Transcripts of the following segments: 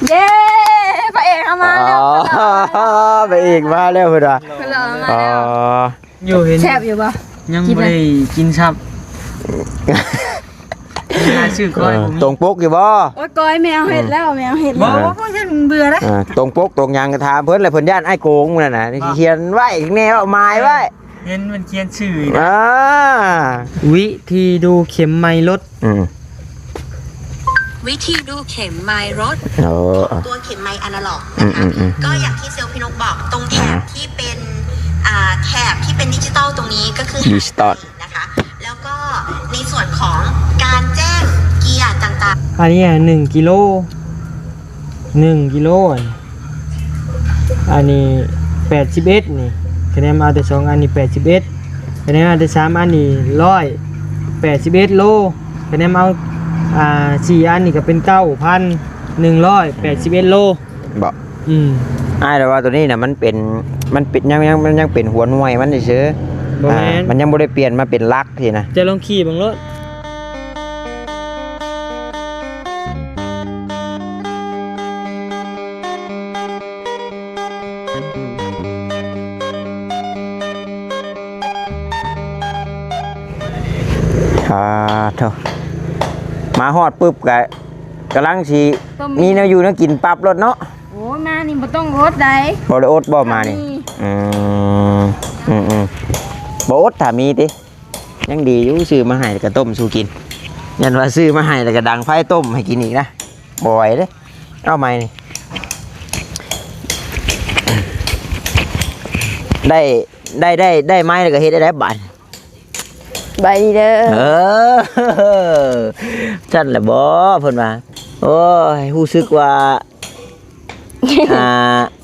ເຢ້ ພະເອກເຮົາມາແລ້ວ ອໍ ພະເອກມາແລ້ວເພິ່ນວ່າ ເພິ່ນເອົາມາແລ້ວ ອໍ ຢູ່ເຫັນ ແຊບຢູ່ບໍ່? ຍັງບໍ່ໄດ້ກິນຊ້ຳ ມີລາຍຊື່ກ້ອຍບໍ່ມີ ຕົງປົກຢູ່ບໍ່? ໂອ້ຍ ກ້ອຍແມວເຮັດແລ້ວ ແມວເຮັດ ບໍ່ ແລ້ວ ບໍ່ ບໍ່ເຮັດ ເບື່ອແລ້ວ ອ່າ ຕົງປົກຕົງຫຍັງກໍຖາມເພິ່ນແຫຼະ ເພິ່ນຢ້ານອ້າຍໂກງນັ້ນນະ ບໍ່ ຂຽນໄວ້ແນ່ ໝາຍໄວ້ ເຫັນມັນຂຽນຊື່ອີກ ອ່າ ວິທີດູເຂັມໄມລົດ ອືມ ວິທີດູເຂັມໄມລົດ ໂອ້ ຕົວເຂັມໄມອະນາລັອກ ອືມໆໆ ກໍຢ່າງທີ່ເຊວພີ່ນົກບອກ ຕົງແຖບທີ່ເປັນ ອ່າ ແຖບທີ່ເປັນດິຈິຕອລຕົງນີ້ກໍຄື ດິຈິຕອນ นะคะ แล้วก็ในส่วนของการแจ้งเกียร์ต่างๆ ອັນນີ້ໜຶ່ງກິໂລ ໜຶ່ງກິໂລ ອັນນີ້ແປດສິບເອັດນີ້ ຄະແນນເອົາແຕ່ສອງອັນນີ້ແປດສິບເອັດ ຄະແນນເອົາແຕ່ສາມອັນນີ້ຮ້ອຍແປດສິບເອັດໂລ ຄະແນນເອົາ ອ່າ ສີ່ອັນນີ້ກໍເປັນເກົ້າພັນໜຶ່ງຮ້ອຍແປດສິບເອັດໂລ ບໍ່ ອືມ ອ້າຍລະວ່າໂຕນີ້ນະ ມັນເປັນ ມັນເປັນ ຍັງ ຍັງ ມັນຍັງເປັນຫົວໜ່ວຍມັນຊື່ໆ ບໍ່ແມ່ນ ອ່າ ມັນຍັງບໍ່ໄດ້ປ່ຽນມາເປັນຫຼັກຊີ້ນະ ຈະລອງຂີ່ເບິ່ງໂລດ. ອ່າ ໂທ້ ມາຮອດປຶບກະກຳລັງຊິ ຕ້ອງມີ ມີແນວຢູ່ແນວກິນປັບໂລດເນາະ. ໂອ້ຍ ມານີ້ບໍ່ຕ້ອງອົດໃດ. ບໍ່ໄດ້ອົດບໍ່ມານີ້? ມີ ອືມ ອືມໆ ບໍ່ອົດຖ້າມີຕິ. ຍັງດີຢູ່ ຊື້ມາໃຫ້ແລ້ວກໍຕົ້ມສູ່ກິນ. ຢ້ານວ່າຊື້ມາໃຫ້ແລ້ວກໍດັງໄຟຕົ້ມໃຫ້ກິນອີກນະ. ບໍ່ໄຫວເດ້. ເອົາໃໝ່ນີ້ ໄດ້ ໄດ້ ໄດ້ ໄດ້ໄມ້ແລ້ວກໍເຮັດໄດ້ບາດ. ສະບາຍດີເດີ. ເອີ ຊັ້ນແຫຼະບໍ ເພິ່ນວ່າ. ໂອ້ຍ ຮູ້ສຶກວ່າ ອ່າ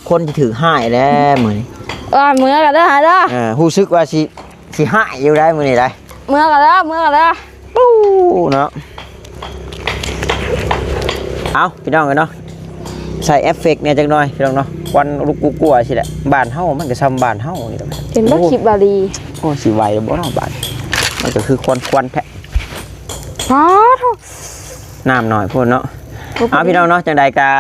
ຄົນທີ່ຖືກຮ້າຍແລ້ວມື້ນີ້. ວ່າເມືອກັນເດີຫາເດີ. ເອີ ຮູ້ສຶກວ່າຊິ ຊິຮ້າຍຢູ່ໄດ໋ມື້ນີ້ໄດ໋. ເມືອກັນເດີ ເມືອກັນເດີ. ໂອ້ ເນາະ. ເອົາ ພີ່ນ້ອງເອີຍເນາະ ໃສ່ເອັບເຟັກແດ່ຈັກໜ່ອຍ ພີ່ນ້ອງເນາະ. ຄວັນລຸກກົວໆ ຊີ້ແຫຼະ. ບ້ານເຮົາມັນກໍຊ່ຳບ້ານເຮົານີ້ແຫຼະ. ເຫັນບໍ່ ໂອ້ ຄລິບບາລີ. ໂອ້ ຊິໄຫວບໍ່ເນາະບາດ. ມັນກໍຄືຄວັນໆ ແທ້. ອ້າໂທ້ ນ້ຳໜ້ອຍໂພດເນາະ. ເອົາ ພີ່ນ້ອງເນາະ ຈັ່ງໃດກະ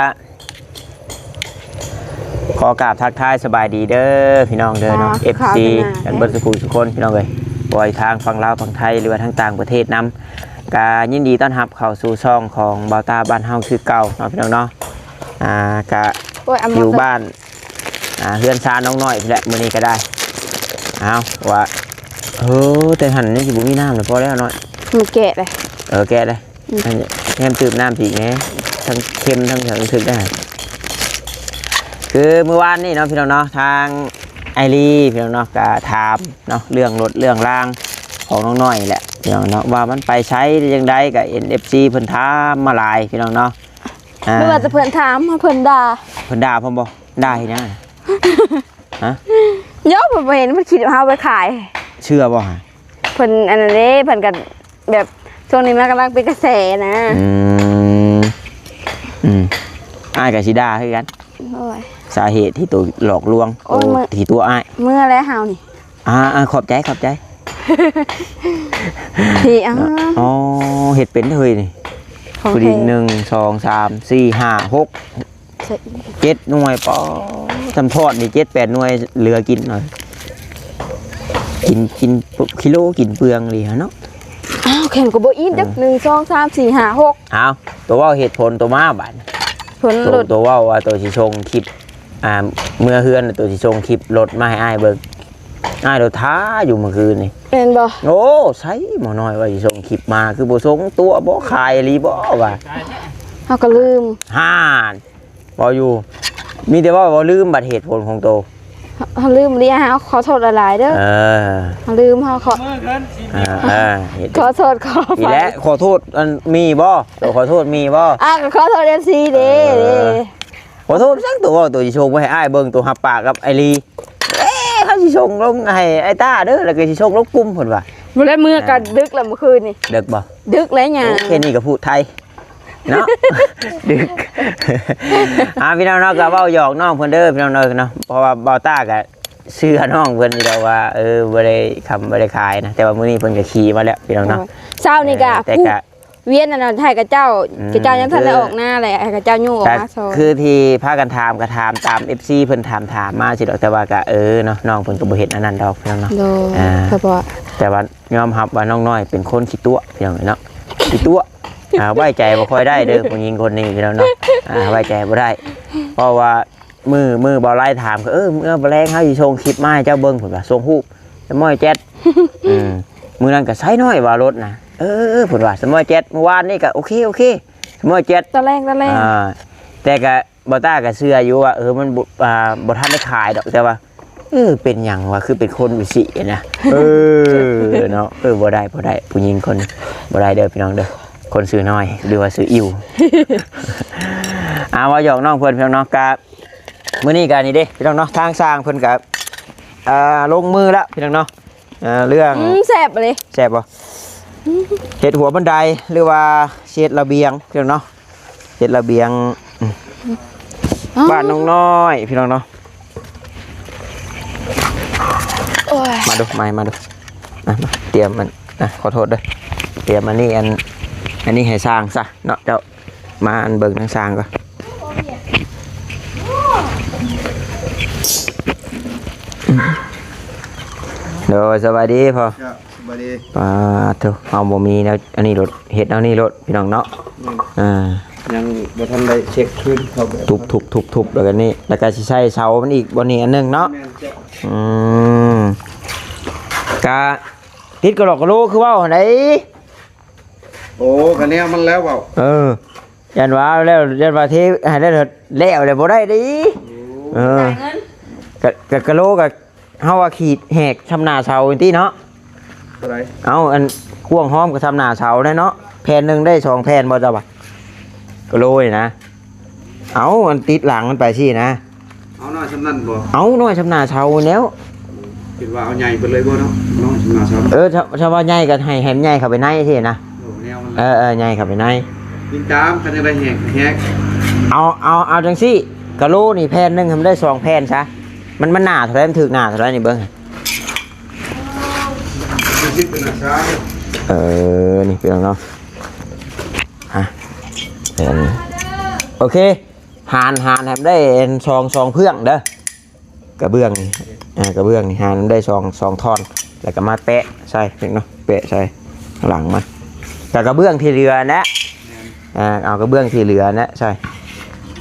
ຂໍກາບທັກທາຍສະບາຍດີເດີພີ່ນ້ອງເດີເນາະ ອ່າ ເອັບຊີ ຂອບໃຈ ກັນເບິດສູ່ຜູ້ສູ່ຄົນພີ່ນ້ອງເອີຍ ບໍ່ວ່າທາງຝັ່ງລາວຝັ່ງໄທ ຫຼືວ່າທາງຕ່າງປະເທດນຳ ກະຍິນດີຕ້ອນຮັບເຂົ້າສູ່ຊ່ອງຂອງບ່າວຕາບ້ານເຮົາຄືເກົ່າເນາະ ພີ່ນ້ອງເນາະ. ອ່າ ກະ ໂອ້ຍ ຢູ່ບ້ານ ອ່າ ເຮືອນຊານນ້ອງນ້ອຍພຸ້ນແຫຼະ ມື້ນີ້ກໍໄດ້. ເອົາ ວ່າ ເອີ ແຕ່ຫັ້ນຍັງຊິບໍ່ມີນ້ຳນະ ພໍແລ້ວນ້ອຍ ມັນແກະເລີຍ. ເອີ ແກະເລີຍ. ອືມ ແຮມຕື່ມນ້ຳອີກແດ່ ທັງເຄັມທັງຫຍັງຖືກໄດ້. ຄືມື້ວານນີ້ເນາະ ພີ່ນ້ອງເນາະ ທາງອ້າຍລີ ພີ່ນ້ອງເນາະ ກະຖາມເນາະ ເລື່ອງລົດເລື່ອງລາງຂອງນ້ອງນ້ອຍນີ້ແຫຼະ ພີ່ນ້ອງເນາະ ວ່າມັນໄປໃສຈັ່ງໃດ ກະເຫັນເອັບຊີເພິ່ນຖາມມາຫຼາຍ ພີ່ນ້ອງເນາະ. ອ່າ ບໍ່ວ່າແຕ່ເພິ່ນຖາມ ເພິ່ນດ່າ. ເພິ່ນດ່າພ້ອມບໍ່? ດ່າເຮັດຫຍັງ? ຮະ? ໂຍ ເພິ່ນບໍ່ເຫັນ ເພິ່ນຄິດວ່າເຮົາໄປຂາຍ. ເຊື່ອບໍ່ຫະ? ເພິ່ນອັນນັ້ນເດ້ ເພິ່ນກໍ ແບບຊ່ວງນີ້ມັນກຳລັງເປັນກະແສນະ. ອືມ ອືມ ອ້າຍກໍຊິດ່າຄືກັນ. ໂອ້ຍ ສາເຫດທີ່ໂຕຫຼອກລວງ ໂອ້ຍ ໂຕທີ່ຕົວະອ້າຍ. ເມື່ອແລ້ວເຮົານີ້. ອ່າໆ ຂອບໃຈ ຂອບໃຈ. ທີ່ ອໍ ເຮັດເປັນເດີເຮີ້ຍນີ້. ພໍດີ ໜຶ່ງ ສອງ ສາມ ສີ່ ຫ້າ ຫົກ ເຈັດໜ່ວຍ ປໍ ທຳທອດນີ້ເຈັດແປດໜ່ວຍ ເຫຼືອກິນເລີຍ ກິນ ກິນກິໂລ ກິນເປືອງອີ່ຫຼີຫັ້ນເນາະ. ອ້າວ ແຂນກໍບໍ່ອີ່ມຈັກ ເອີ ໜຶ່ງ ສອງ ສາມ ສີ່ ຫ້າ ຫົກ. ອ້າວ ໂຕເວົ້າເຫດຜົນໂຕມາບາດນີ້ ຜົນລົດ ໂຕເວົ້າວ່າໂຕຊິສົ່ງຄລິບ ອ່າ ເມືອເຮືອນ ໂຕຊິສົ່ງຄລິບລົດມາໃຫ້ອ້າຍເບິ່ງ ອ້າຍໂດນທ້າຢູ່ມື້ຄືນນີ້ ແມ່ນບໍ່? ໂອ້ ໃສໝໍນ້ອຍວ່າຊິສົ່ງຄລິບມາ ຄືບໍ່ສົ່ງຕົວະບໍ່ ຂາຍອີ່ຫຼີບໍ່ວ່າ ເຮົາກໍລືມ ຫານ ເວົ້າຢູ່ ມີແຕ່ເວົ້າວ່າລືມ ບັດເຫດຜົນຂອງໂຕ ເຮົາລືມເລີຍ ເຮົາຂໍໂທດຫຼາຍໆເດີ. ເອີ ເຮົາລືມ ເຮົາຂໍ ເອີ ເອີ ເຮັດ ຂໍໂທດ ຂໍອະໄພ ນີ້ແຫຼະ ຂໍໂທດ ອັນ ມີບໍ່? ໂຕຂໍໂທດມີບໍ່? ອ່າ ກໍຂໍໂທດເອັບຊີເດ້ ເອີ ເດ້ ຂໍໂທດສັງ ໂຕເວົ້າ ໂຕຊິສົ່ງໄປໃຫ້ອ້າຍເບິ່ງ ໂຕຮັບປາກກັບອ້າຍລີ ເອີ ເຮົາຊິສົ່ງລົງໃຫ້ອ້າຍຕ້າເດີ ແລ້ວກໍຊິສົ່ງລົງກຸ່ມເພິ່ນວ່າ. ບໍ່ໄດ້ ເມືອກໍດຶກແລ້ວມື້ຄືນນີ້. ດຶກບໍ່? ດຶກແລ້ວຫຍັງ? ໂອ້ ແຄ່ນີ້ກໍພູດໄທເນາະ ດຶກ. ອ່າ ພີ່ນ້ອງເນາະ ກໍເວົ້າຫຍອກນ້ອງເພິ່ນເດີພີ່ນ້ອງເນາະ ເພາະວ່າບ່າວຕ້າກໍເຊື່ອນ້ອງເພິ່ນຢູ່ດອກວ່າ ເອີ ບໍ່ໄດ້ຄ້ຳບໍ່ໄດ້ຂາຍນະ ແຕ່ວ່າມື້ນີ້ເພິ່ນກໍຂີ່ມາແລ້ວພີ່ນ້ອງເນາະ. ໂອ້ຍ ເຊົ້ານີ້ກໍ ເອີ ແຕ່ກໍ ວຽນອັນນັ້ນໃຫ້ເຂົາເຈົ້າ ອືມ ເຂົາເຈົ້າຍັງທັນໄດ້ອອກນາແຫຼະ ໃຫ້ເຂົາເຈົ້າຍູ້ອອກມາຊ່ອຍ ຄືທີ່ພາກັນຖາມກໍຖາມຕາມເອັຟຊີເພິ່ນຖາມ ຖາມມາຊີ້ດອກ ແຕ່ວ່າກໍ ເອີ ເນາະ ນ້ອງເພິ່ນກໍບໍ່ເຮັດອັນນັ້ນດອກພີ່ນ້ອງເນາະ ໂດຍ ອ່າ ສະເພາະ ແຕ່ວ່າຍອມຮັບວ່ານ້ອງນ້ອຍເປັນຄົນຂີ້ຕົວະພີ່ນ້ອງເນາະ ຂີ້ຕົວະ ອ່າ ໄວ້ໃຈບໍ່ຄ່ອຍໄດ້ເດີ ຜູ້ຍິງຄົນນີ້ພີ່ນ້ອງເນາະ ອ່າ ໄວ້ໃຈບໍ່ໄດ້ ເພາະວ່າ ມື້ ມື້ບ່າວໄລຖາມກໍ ເອີ ເມື່ອບໍ່ແລງເຮົາຊິສົ່ງຄລິບມາໃຫ້ເຈົ້າເບິ່ງ ເພິ່ນວ່າ ສົ່ງຮູບ ສະໝ້ອຍແຈັດ ອືມ ມື້ນັ້ນກໍໃຊ້ນ້ອຍວ່າລົດນະ ເອີ ເພິ່ນວ່າ ສະໝ້ອຍແຈັດ ມື້ວານນີ້ກໍໂອເຄ ໂອເຄ ສະໝ້ອຍແຈັດ ຕອນແລງ ຕອນແລງ ອ່າ ແຕ່ກໍ ບ່າວຕ້າກໍເຊື່ອຢູ່ວ່າ ເອີ ມັນບໍ່ ອ່າ ບໍ່ທັນໄດ້ຂາຍດອກ ແຕ່ວ່າ ເອີ ເປັນຫຍັງວະ ຄືເປັນຄົນຈັ່ງຊີ້ນະ ເອີ ເນາະ ເອີ ບໍ່ໄດ້ ບໍ່ໄດ້ ຜູ້ຍິງຄົນ ບໍ່ໄດ້ເດີພີ່ນ້ອງເດີ ຄົນຊື່ນ້ອຍ ຫຼືວ່າຊື່ອິ້ວ ອ່າ ເວົ້າຫຍອກນ້ອງເພິ່ນພີ່ນ້ອງເນາະ ກະ ມື້ນີ້ກໍນີ້ເດ້ພີ່ນ້ອງເນາະ ທາງຊ່າງເພິ່ນກໍ ເອີ ລົງມືແລ້ວພີ່ນ້ອງເນາະ ເອີ ເລື່ອງ ອືມ ແຊບເລີຍ ແຊບບໍ່? ອືມ ເຮັດຫົວບັນໄດ ຫຼືວ່າຊິເຮັດລະບຽງພີ່ນ້ອງເນາະ ເຮັດລະບຽງ ອືມ ອໍ ບ້ານນ້ອງນ້ອຍພີ່ນ້ອງເນາະ ໂອ້ຍ ມາດູ ມາ ມາດູ ອ່ະ ມາ ຕຽມມັນ ອ່ະ ຂໍໂທດເດີ ຕຽມອັນນີ້ ອັນ ອັນນີ້ໃຫ້ຊ່າງຊະເນາະ ເຈົ້າ ມາອັນເບິ່ງທາງຊ່າງກ່ອນ ໂດຍ ສະບາຍດີພໍ່ ເຈົ້າ ສະບາຍດີ ປາດໂທ ເຮົາບໍ່ມີແນວອັນນີ້ໂລດ ເຮັດແນວນີ້ໂລດ ພີ່ນ້ອງເນາະ ອືມ ອ່າ ຍັງບໍ່ທັນໄດ້ເຊັກຄືນ ເຂົາແບບ ທຸບໆໆໆ ແລ້ວກໍນີ້ ແລ້ວກໍຊິໃສ່ເສົາມັນອີກບ່ອນນີ້ອັນໜຶ່ງເນາະ ແມ່ນເຈົ້າ ອືມ ກະຕິດກະຫຼອກກະໂຫຼຄືເວົ້າຫັ້ນໃດ ໂອ້ ກະແນວມັນແລ້ວເວົ້າ ເອີ ຢ້ານວ່າແລ້ວ ຢ້ານວ່າເທໃຫ້ແລ້ວ ແລ້ວແລ້ວບໍ່ໄດ້ເດ້ ໂອ້ ເອີ ຈ່າຍເງິນ ກະ ກະ ກະໂຫຼກະ ເຮົາວ່າຂີດແຫກຊ່ຳໜ້າເສົານີ້ຕິເນາະ ເທົ່າໃດ? ເອົາ ອັນກວ້າງຫ້ອມກະຊ່ຳໜ້າເສົາແຫຼະເນາະ ແຜ່ນໜຶ່ງໄດ້ສອງແຜ່ນບໍ່ເຈົ້າວ່າ ກະໂຫຼນີ້ນະ ເອົາ ອັນຕິດຫຼັງມັນໄປຊີ້ນະ ເອົານ້ອຍຊ່ຳນັ້ນບໍ່? ເອົານ້ອຍຊ່ຳໜ້າເສົາແລ້ວ ຄິດວ່າເອົາໃຫຍ່ໄປເລີຍບໍ່ເນາະ ເອົານ້ອຍຊ່ຳໜ້າເສົາ ເອີ ຖ້າ ຖ້າວ່າໃຫຍ່ກໍໃຫ້ ໃຫ້ມັນໃຫຍ່ເຂົ້າໄປໃນຊີ້ນະ ໂອ້ ແນວມັນ ເອີ ເອີ ໃຫຍ່ເຂົ້າໄປໃນ ຕິດຕາມ ຄັນຢາກໄດ້ແຫກ ແຫກ ເອົາ ເອົາ ເອົາຈັ່ງຊີ້ ກະໂຫຼນີ້ແຜ່ນໜຶ່ງໃຫ້ມັນໄດ້ສອງແຜ່ນຊະ ມັນ ມັນໜ້າເທົ່າໃດ ມັນຖືກໜ້າເທົ່າໃດນີ້ເບິ່ງ ເອີ ນີ້ພີ່ນ້ອງເນາະ ອ່ະ ໂອເຄ ຫານ ຫານໃຫ້ມັນໄດ້ສອງ ສອງເຟືອງເດີ ກະເບື້ອງນີ້ ອ່າ ກະເບື້ອງນີ້ຫານໃຫ້ມັນໄດ້ສອງ ສອງທ່ອນ ແລ້ວກໍມາແປະໃສ່ເນາະ ແປະໃສ່ຂ້າງຫຼັງມັນ ແລ້ວກະເບື້ອງທີ່ເຫຼືອຫັ້ນແຫຼະ ອ່າ ເອົາກະເບື້ອງທີ່ເຫຼືອຫັ້ນແຫຼະໃສ່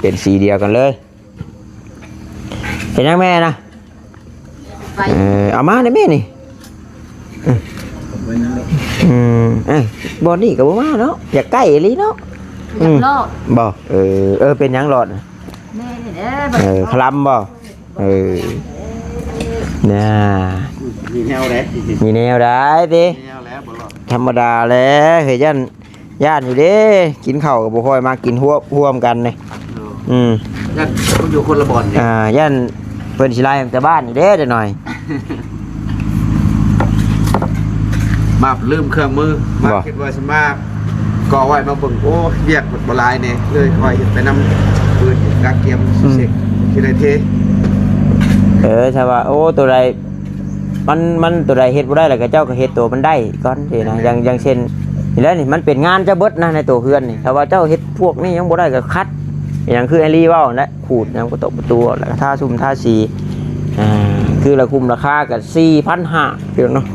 ເປັນສີດຽວກັນເລີຍ ເປັນຫຍັງແມ່ນະ? ໄປ ເອີ ເອົາມາໄດ້ແມ່ນີ້ ອືມ ເອີ ບ່ອນນີ້ກໍບໍ່ມາເນາະ ຢາກໃກ້ອີ່ຫຼີເນາະ ຢາກລອດ ອືມ ບໍ່ ເອີ ເອີ ເປັນຫຍັງລອດ ແມ່ນີ້ເດີ ເອີ ຄະລຳບໍ່ ເອີ ນະ ມີແນວໃດ ມີແນວໃດຕິ ມີແນວແລ້ວບໍ່ລອດ ທຳມະດາແຫຼະ ເຮີ້ຍ ຢ້ານ ຢ້ານຢູ່ເດ້ ກິນເຂົ້າກໍບໍ່ຄ່ອຍມັກກິນຮ່ວມ ຮ່ວມກັນນີ້ ໂດຍ ອືມ ຢ້ານມັນຢູ່ຄົນລະບ່ອນນີ້ ອ່າ ຢ້ານເພິ່ນຊິໄລ່ອອກຈາກບ້ານນີ້ເດ້ຈັກໜ້ອຍ ມາລືມເຄື່ອງມື ມາ ບໍ່ ຄິດວ່າຊິມາເກາະໄວ້ມາເບິ່ງ ໂອ້ ວຽກມັນບໍ່ຫຼາຍແດ່ ເລີຍຄ່ອຍເຮັດໄປນຳ ເປີດກະກຽມ ອືມ ເຊັກ ຊິໄດ້ເທ ເອີ ຖ້າວ່າ ໂອ້ ໂຕໃດ ມັນ ມັນໂຕໃດເຮັດບໍ່ໄດ້ແລ້ວ ເຂົາເຈົ້າກໍເຮັດໂຕມັນໄດ້ກ່ອນຊີ້ນະ ຢ່າງ ຢ່າງເຊັ່ນ ນີ້ແຫຼະນີ້ ມັນເປັນງານເຈົ້າເບິດນະ ໃນໂຕເຮືອນນີ້ ຖ້າວ່າເຈົ້າເຮັດພວກນີ້ຍັງບໍ່ໄດ້ກໍຂັດ ຢ່າງຄືອ້າຍລີເວົ້າຫັ້ນແຫຼະ ຂູດຫຍັງປະຕົກປະຕູ ແລ້ວກໍທາຊຸ່ມທາສີ ອ່າ ຄືລະຄຸ້ມລາຄາກໍສີ່ພັນຫ້າ ພີ່ນ້ອງເນາະ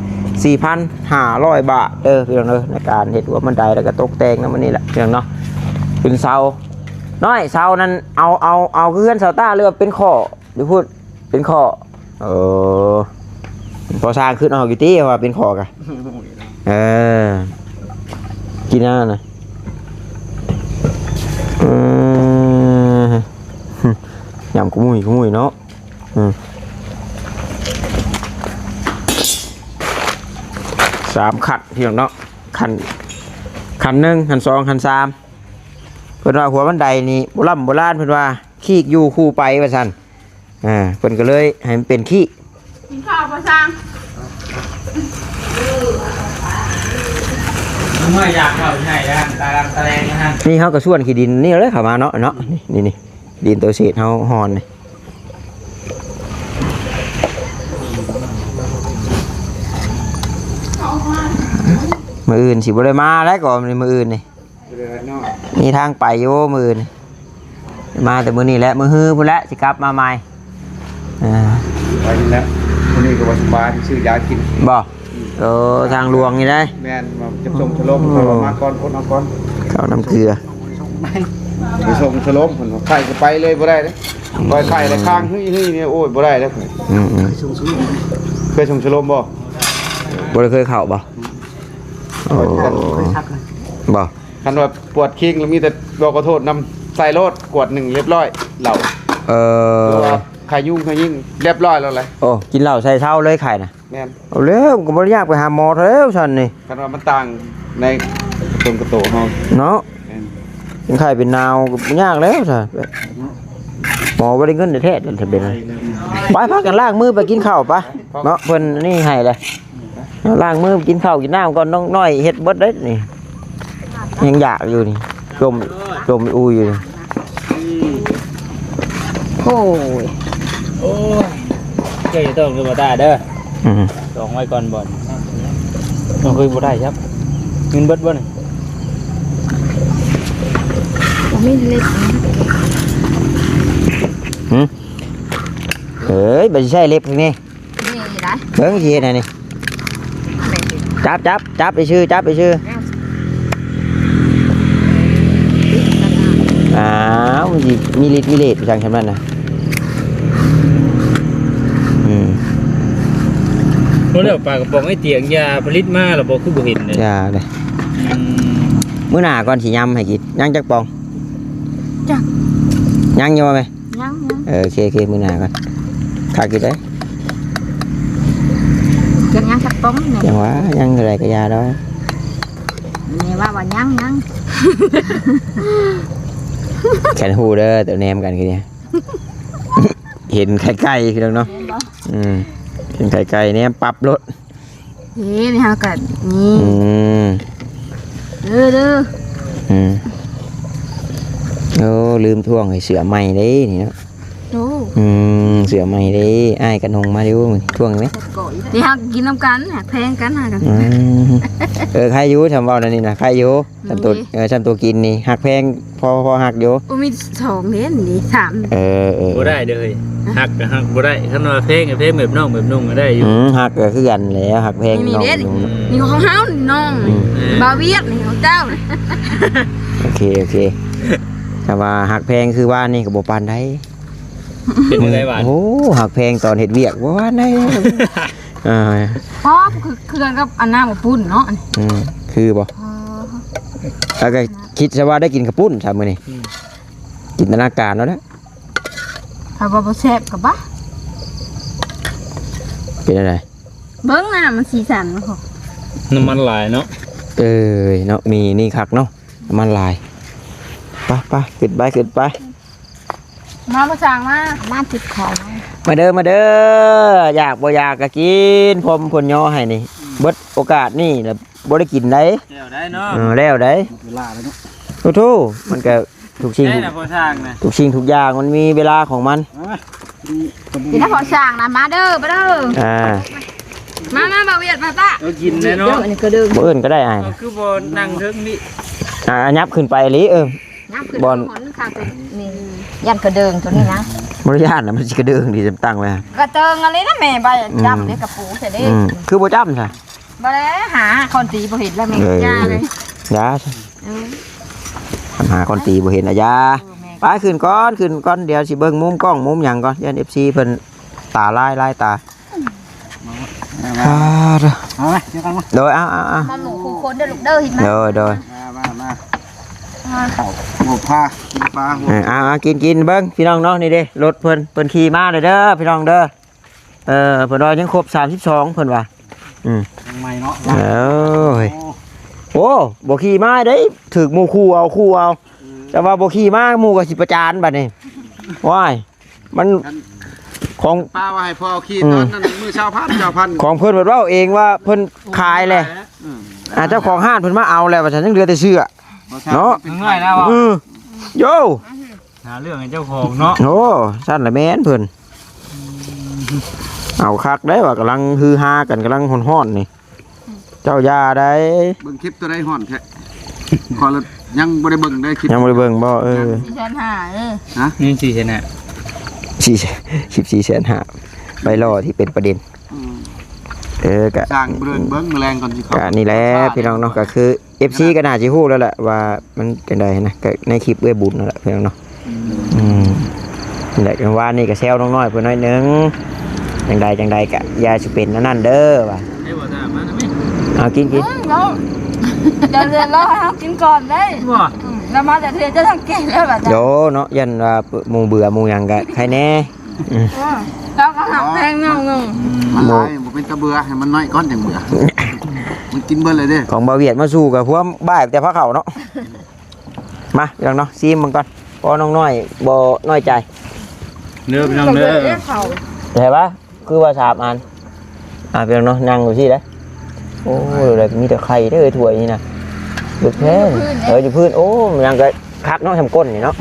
ສີ່ພັນຫ້າຮ້ອຍບາດເດີ ພີ່ນ້ອງເດີ ໃນການເຮັດຫົວບັນໄດ ແລ້ວກໍຕົກແຕ່ງນຳອັນນີ້ແຫຼະ ພີ່ນ້ອງເນາະ ເປັນເສົາ ນ້ອຍ ເສົານັ້ນ ເອົາ ເອົາ ເອົາຄືເຮືອນຊາວຕ້າ ຫຼືວ່າເປັນຂໍ້ ຢູ່ພຸ້ນ ເປັນຂໍ້ ເອີ ພໍສ້າງຂຶ້ນອອກຢູ່ຕິ ວ່າເປັນຂໍ້ກະ ເອີ ກິນອັນນັ້ນນະ ເອີ ຍຳຂະມຸ້ຍຂະມຸ້ຍເນາະ ອືມ ສາມຂັ້ນ ພີ່ນ້ອງເນາະ ຂັ້ນ ຂັ້ນໜຶ່ງ ຂັ້ນສອງ ຂັ້ນສາມ ເພິ່ນວ່າຫົວບັນໄດນີ້ ໂບລຳໂບລານເພິ່ນວ່າ ຄີກຢູ່ຄູ່ໄປ ວ່າຊັ້ນ ອ່າ ເພິ່ນກໍເລີຍໃຫ້ມັນເປັນຄີກ ກິນເຂົ້າບໍ່ຊ່າງ ເມື່ອຢາກເຂົ້າໃຫ້ດ້ານຕາລາງຕະແລງນະ ນີ້ເຮົາກໍສວນຂີ້ດິນນີ້ເລີຍເຂົ້າມາເນາະ ເນາະ ນີ້ ນີ້ ດິນໂຕເສດເຮົາຮ່ອນນີ້ ມື້ອື່ນຊິບໍ່ໄດ້ມາແລ້ວ ກໍມື້ອື່ນນີ້ ເນາະ ມີທາງໄປຢູ່ມື້ອື່ນ ມາແຕ່ມື້ນີ້ແຫຼະ ມື້ຮືພຸ້ນແຫຼະ ຊິກັບມາໃໝ່. ອ່າ ໄປນີ້ແຫຼະ ມື້ນີ້ກໍວ່າສະບາຍ ຊື້ຢາກິນ. ບໍ່? ອືມ ເອີ ທາງຫຼວງນີ້ໄດ໋. ແມ່ນ ວ່າຈະສົ່ງສະຫຼົມ ເຂົາວ່າມາກ່ອນ ອົດເອົາກ່ອນ ເຂົ້ານ້ຳເກືອ ໄປສົ່ງສະຫຼົມ ເພິ່ນວ່າໄປກໍໄປເລີຍບໍ່ໄດ້ເດ້. ອືມ ຂ້ອຍໄຂ້ແລ້ວຄ້າງຫຶຍໆ ນີ້ ໂອ້ຍ ບໍ່ໄດ້ແລ້ວ. ອືມໆ ເຄີຍສົ່ງສະຫຼົມບໍ່? ບໍ່ໄດ້ເຄີຍເຂົ້າບໍ່? ອືມ ໂອ້ ບໍ່ ຄັນວ່າປວດຄີງແລ້ວມີແຕ່ບອກຂໍໂທດນຳ ໃສ່ໂລດຂວດໜຶ່ງລຽບຮ້ອຍ ເຫຼົ້າ. ເອີ ຫຼືວ່າໄຂ້ຍຸງໄຂ້ຍິງລຽບຮ້ອຍແລ້ວແຫຼະ. ໂອ້ ກິນເຫຼົ້າໃສ່ເຊົາເລີຍໄຂ້ນະ. ແມ່ນ ເອົາແລ້ວ ກໍບໍ່ໄດ້ຢາກໄປຫາໝໍເທື່ອແລ້ວຊັ້ນນີ້. ຄັນວ່າມັນຕ່າງໃນຕົນກະໂຕເຮົາເນາະ. ແມ່ນ ເປັນໄຂ້ເປັນໜາວກໍຍາກແລ້ວຊະ ໝໍບໍ່ໄດ້ເງິນແທ້ໆ ແລ້ວຖ້າເປັນ. ໄປ ພາກັນລ້າງມືໄປກິນເຂົ້າໄປເນາະ ເພິ່ນນີ້ໃຫ້ແລ້ວ. ລ້າງມືກິນເຂົ້າກິນນ້ຳກ່ອນ ນ້ອງນ້ອຍເຮັດເບິດເດ້ນີ້ ຍັງຢາກຢູ່ນີ້ ຈົ່ມ ຈົ່ມອູ່ຢູ່ນີ້. ໂອ້ຍ ໂອ້ຍ ເຈົ້າຢ່າຕ້ອງຄືບໍ່ຕາເດີ. ອືມ ຕ້ອງໄວ້ກ່ອນບ່ອນ ຕ້ອງຄືບໍ່ໄດ້ຄັບ ເງິນເບິດບໍ່ນີ້? ບໍ່ມີເລັບ. ຫື? ເອີຍ ບໍ່ໄດ້ໃຊ້ເລັບນີ້. ນີ້ໄດ້ ເບິ່ງຊິເຮັດໃຫ້ນີ້. ຈັບ ຈັບ ຈັບໄປຊື່ ຈັບໄປຊື່. ອ້າວ ມັນຊິມີລິດມີເດດໄປຈັ່ງຊັ້ນນັ້ນນະ. ອືມ ບໍ່ແລ້ວ ປາກະປ໋ອງໄອ້ຕຽງ ຢາຜະລິດມາແລ້ວບໍ່ ຄືບໍ່ເຫັນເດ້? ຢ່າເດ້. ອືມ ມື້ໜ້າກ່ອນຊິຍຳໃຫ້ກິນ. ຍັງຈັກປ໋ອງ? ຈັກ ຍັງຢູ່ບໍ່ແມ່? ຍັງໆ. ເອີ ໂອເຄໆ ມື້ໜ້າກ່ອນ ຄັກຢູ່ເດ້. ຍັງ ຍັງຈັກປ໋ອງນີ້ ຍັງວ່າຍັງເທົ່າໃດກໍຢ່າດອກ. ແມ່ວ່າ ວ່າຍັງ ຍັງ. ແຄນຮູ້ເດີ ໂຕແນມກັນຄືນີ້ ເຫັນໄກໆ ພີ່ນ້ອງເນາະ. ເຫັນບໍ່? ອືມ ເຫັນໄກໆ ແນມປັບໂລດ. ເດ້ ນີ້ເຮົາກໍນີ້ ອືມ ເດີ ເດີ ອືມ ໂອ້ ລືມຖ້ວງໃຫ້ເສືອໃໝ່ເດ້ນີ້ເນາະ. ໂອ້ ອືມ ເສືອໃໝ່ເດ້ ອ້າຍກໍນຸ່ງມາຢູ່ ຖ້ວງນີ້ແມ່. ນີ້ເຮົາກິນນຳກັນ ຫາກແພງກັນຫາກັນ. ອືມ ເອີ ໃຄຢູ່ ທຳເວົ້າແນວນີ້ນະ ໃຄຢູ່. ຊ່ຳໂຕ ເອີ ຊ່ຳໂຕກິນນີ້ຮັກແພງ ພໍ ພໍຮັກຢູ່. ໂອ້ ມີສອງເດ້ນີ້ ສາມ. ເອີ ເອີ ບໍ່ໄດ້ເດີ ຮັກກໍຮັກບໍ່ໄດ້. ຄັນວ່າແພງກໍແພງແບບນ້ອງແບບນຸ່ງກໍໄດ້ຢູ່. ອືມ ຮັກກໍຄືກັນແຫຼະ ຮັກແພງນ້ອງແບບນຸ່ງ. ນີ້ຂອງເຮົານ້ອງ. ອືມ ບ່າວວຽດນີ້ຂອງເຈົ້າ. ໂອເຄ ໂອເຄ ຖ້າວ່າຮັກແພງຄືວ່ານີ້ກໍບໍ່ປານໃດ. ເປັນໄດ້ຫວານ. ໂອ້ ຮັກແພງຕອນເຮັດວຽກບໍ່ຫວານໃດ. ອ່າ ອໍ ຄື ຄືກັນກັບອັນນ້ຳກະປຸ້ນເນາະ. ອືມ ຄືບໍ່? ອໍ ແລ້ວກໍຄິດຊະວ່າໄດ້ກິນກະປຸ້ນຊະມື້ນີ້. ອືມ ຈິນຕະນາການເອົາເດີ້. ຖ້າວ່າບໍ່ແຊບກໍບາ. ເປັນຈັ່ງໃດ? ເບິ່ງນ້ຳມັນສີສັນ. ນ້ຳມັນຫຼາຍເນາະ. ເອີຍເນາະ ມີນີ້ຄັກເນາະ ນ້ຳມັນຫຼາຍ. ໄປໆ ຂຶ້ນໄປ ຂຶ້ນໄປ. ມາ ພໍ່ຊ່າງມາ ມາຕິດເຂົ້າ ມາເດີ ມາເດີ. ຢາກບໍ່ຢາກກໍກິນ ພົມເພິ່ນຍໍໃຫ້ນີ້. ເບິດໂອກາດນີ້ລະບໍ່ໄດ້ກິນໃດ. ແລ້ວໄດ໋ເນາະ. ເອີ ແລ້ວໄດ໋. ເວລາແລ້ວເນາະ. ໂອ້ໂທ້ ມັນກໍທຸກສິ່ງ ໄດ້ນະພໍ່ຊ່າງນະ ທຸກສິ່ງທຸກຢ່າງມັນມີເວລາຂອງມັນ. ເອີ ນີ້ນະພໍ່ຊ່າງນະ ມາເດີ ມາເດີ. ອ່າ ມາ ມາ ບ່າວວຽດ ມາຕະ. ເອີ ກິນແລ້ວເນາະ. ມື້ອື່ນກໍໄດ້ອ້າຍ ຄືບໍ່ນັ່ງເທິງນີ້. ອ່າ ຫຍັບຂຶ້ນໄປອີ່ຫຼີ. ເອີ ຍັບຂຶ້ນ ບ່ອນ ຫອນຂ້າງຕົວນີ້ ຢ້ານກະເດີງຕົວນີ້ນະ. ບໍ່ໄດ້ຢ້ານນະ ມັນຊິກະເດີງດີ ຈຳຕັ້ງໄວ້. ກະເດີງອັນນີ້ນະແມ່ ໃບ ອືມ ຈ້ຳເດ້ ກະປູໃສ່ເດ້. ອືມ ຄືບໍ່ຈ້ຳຊະ? ບໍ່ໄດ້ຫາຄອນຕີບໍ່ເຫັນແລ້ວແມ່. ເອີ ຢ່າເລີຍ ຢ່າ. ເອີ ຫາຄອນຕີບໍ່ເຫັນອະຢ່າ. ເອີ ແມ່ ໄປຂຶ້ນກ່ອນ ຂຶ້ນກ່ອນ ດຽວຊິເບິ່ງມຸມກ້ອງມຸມຫຍັງກ່ອນ ຢ້ານເອັຟຊີເພິ່ນຕາລາຍ ລາຍຕາ. ມາ ມາ ອ່າ ເດີ ມາ ມາ ດຽວກັນມາ. ໂດຍ ເອົາ ເອົາ ເອົາ ມາໝູ່ຄູ່ຄົນເດີລູກເດີ ເຫັນມາ. ໂດຍ ໂດຍ ມາ ມາ ມາ ເຂົ້າຫົວພາ ກິນປາຫົວ. ເອີ ເອົາ ເອົາ ກິນ ກິນ ເບິ່ງພີ່ນ້ອງເນາະ ນີ້ເດ້ ລົດເພິ່ນ ເພິ່ນຂີ່ມາເດີ ເດີ ພີ່ນ້ອງເດີ. ເອີ ເພິ່ນວ່າຍັງຄົບສາມສິບສອງ ເພິ່ນວ່າ. ອືມ ຍັງໃໝ່ເນາະ. ໂອ້ຍ ໂອ້ ໂອ້ ບໍ່ຂີ່ມາເດ້ ຖືກໝູ່ຂູ່ເອົາ ຂູ່ເອົາ. ອືມ ແຕ່ວ່າບໍ່ຂີ່ມາ ໝູ່ກໍຊິປະຈານບັດນີ້. ວ້າຍ ມັນ ອັນ ຂອງປ້າວ່າໃຫ້ພໍ່ຂີ່ ອືມ ຕອນນັ້ນມື້ຊາວພັນ ຊາວພັນ ຂອງເພິ່ນເພິ່ນເວົ້າເອງວ່າເພິ່ນຂາຍແຫຼະ. ອືມ ອ່າ ເຈົ້າຂອງຮ້ານເພິ່ນມາເອົາແລ້ວ ວ່າຊັ້ນ ຍັງເຫຼືອແຕ່ເສື້ອເນາະ. ເປັນໜ່ວຍແລ້ວ. ເອີ ໂຢ ຫາເລື່ອງໃຫ້ເຈົ້າຂອງເນາະ. ໂອ້ ຊັ້ນລະແມ່ນເພິ່ນ ອືມ ເອົາຄັກໄດ໋ ວ່າກຳລັງຮືຮາກັນ ກຳລັງຮ້ອນໆນີ້. ເຈົ້າຢ່າໄດ໋. ເບິ່ງຄລິບຕົວໃດຮ້ອນແທ້ ຂໍລະ ຍັງບໍ່ໄດ້ເບິ່ງເດ້ ຄລິບ ຍັງບໍ່ໄດ້ເບິ່ງບໍ່? ເອີ ສີ່ແສນຫ້າ ເອີ ຮະ? ຍັງສີ່ແສນຫ້າ ສີ່ ສິບສີ່ແສນຫ້າ ໄປລໍທີ່ເປັນປະເດັນ. ອືມ ເອີ ກະ ສ້າງເບິ່ງ ເບິ່ງມື້ແລງກ່ອນຊິເຂົ້າ ກະນີ້ແຫຼະພີ່ນ້ອງເນາະ ກະຄື ເອັຟຊີ ກໍໜ້າຊິຮູ້ແລ້ວແຫຼະວ່າມັນຈັ່ງໃດນະ ກໍໃນຄລິບເອື້ອຍບຸນນັ້ນແຫຼະພີ່ນ້ອງເນາະ. ອືມ ອືມ ນີ້ແຫຼະ ວານນີ້ກໍແຊວນ້ອງນ້ອຍເພິ່ນໜ້ອຍໜຶ່ງ ຈັ່ງໃດຈັ່ງໃດກໍຢ່າຊິເປັນອັນນັ້ນເດີວ່າ. ເອົາ ກິນ ກິນ ເອີ ເນາະ ດຽວເດືອນລໍໃຫ້ເຮົາກິນກ່ອນເດ້. ບໍ່ ອືມ ແລ້ວມາແຕ່ເທື່ອຈະສັງເກດແລ້ວວ່າ ໂດເນາະ ຢ້ານວ່າໝູ່ເບື່ອໝູ່ຫຍັງກໍໃຄແດ່. ອືມ ເອີ ເຮົາກໍຮັກແພງນ້ອງໜຶ່ງ ອືມ ມັນຫຼາຍບໍ່ເປັນຕາເບື່ອ ໃຫ້ມັນນ້ອຍກ່ອນຈັ່ງເບື່ອ ມັນກິນເບິດເລີຍເດ້. ຂອງບ່າວຫວຽດມາສູ່ກໍພວມບ່າຍແຕ່ພາເຂົ້າເນາະ. ມາພີ່ນ້ອງເນາະ ຊີມເບິ່ງກ່ອນ ພໍນ້ອງນ້ອຍບໍ່ນ້ອຍໃຈ. ເດີພີ່ນ້ອງເດີ ແຕ່ວ່າຄືວ່າສາມອັນ ອ່າ ພີ່ນ້ອງເນາະ ນັ່ງຢູ່ຊີ້ເດ້. ໂອ້ ໄດ້ມີແຕ່ໄຂ່ເດີຖ້ວຍນີ້ນະ ເບິດແພງ. ເອີ ຢູ່ພື້ນ ໂອ້ ມັນຍັງກໍຄັກເນາະ ຊຳກົ້ນນີ້ເນາະ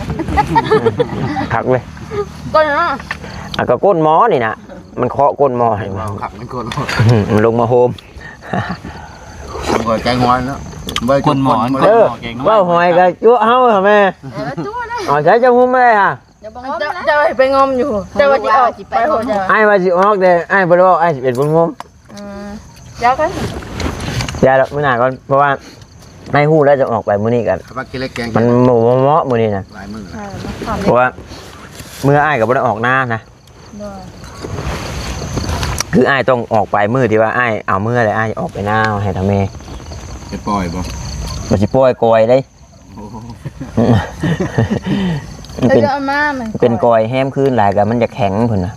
ຄັກເລີຍ ກົ້ນເນາະ ອ່ະ ກໍກົ້ນໝໍນີ້ນະ ມັນເຄາະກົ້ນໝໍໃຫ້ ເວົ້າຄັກ ມັນກົ້ນໝໍ ອືມ ມັນລົງມາໂຮມ ແກງຫອຍເນາະ ໄວ້ ກົ້ນໝໍ ເອີ ເວົ້າຫອຍກໍຈຸເຮົາຫັ້ນແມ່ ເອີ ຈຸນະ ເອົາໃສ່ຈະຫຸ້ມໄດ້ຫະ. ເຈົ້າ ເຈົ້າໄປງົມຢູ່ ເຈົ້າວ່າຊິອອກໄປພຸ້ນ ອ້າຍວ່າຊິອອກ ແຕ່ອ້າຍບໍ່ໄດ້ເວົ້າ ອ້າຍຊິເປັນຄົນງົມ. ອືມ ຢ່າກັນ ຢ່າດອກ ມື້ໜ້າກ່ອນ ເພາະວ່າອ້າຍຮູ້ແລ້ວຈະອອກໄປມື້ນີ້ກັນ ມັນບໍ່ເໝາະມື້ນີ້ນະ ຫຼາຍມື້ແລ້ວ ເອີ ເພາະວ່າເມື່ອອ້າຍກໍບໍ່ໄດ້ອອກນານະ. ໂດຍ ຄືອ້າຍຕ້ອງອອກໄປມື້ທີ່ວ່າອ້າຍເອົາເມືອແລ້ວ ອ້າຍອອກໄປນາໃຫ້ທາງແມ່ ຈະປ່ອຍບໍ່? ບໍ່ຊິປ່ອຍ ກ່ອຍເດ້. ໂອ້ ມັນເປັນ ເອີ ເອົາມາ ມັນເປັນກ່ອຍ ແຮມຄືນຫຼາຍກໍມັນຈະແຂງພຸ້ນນະ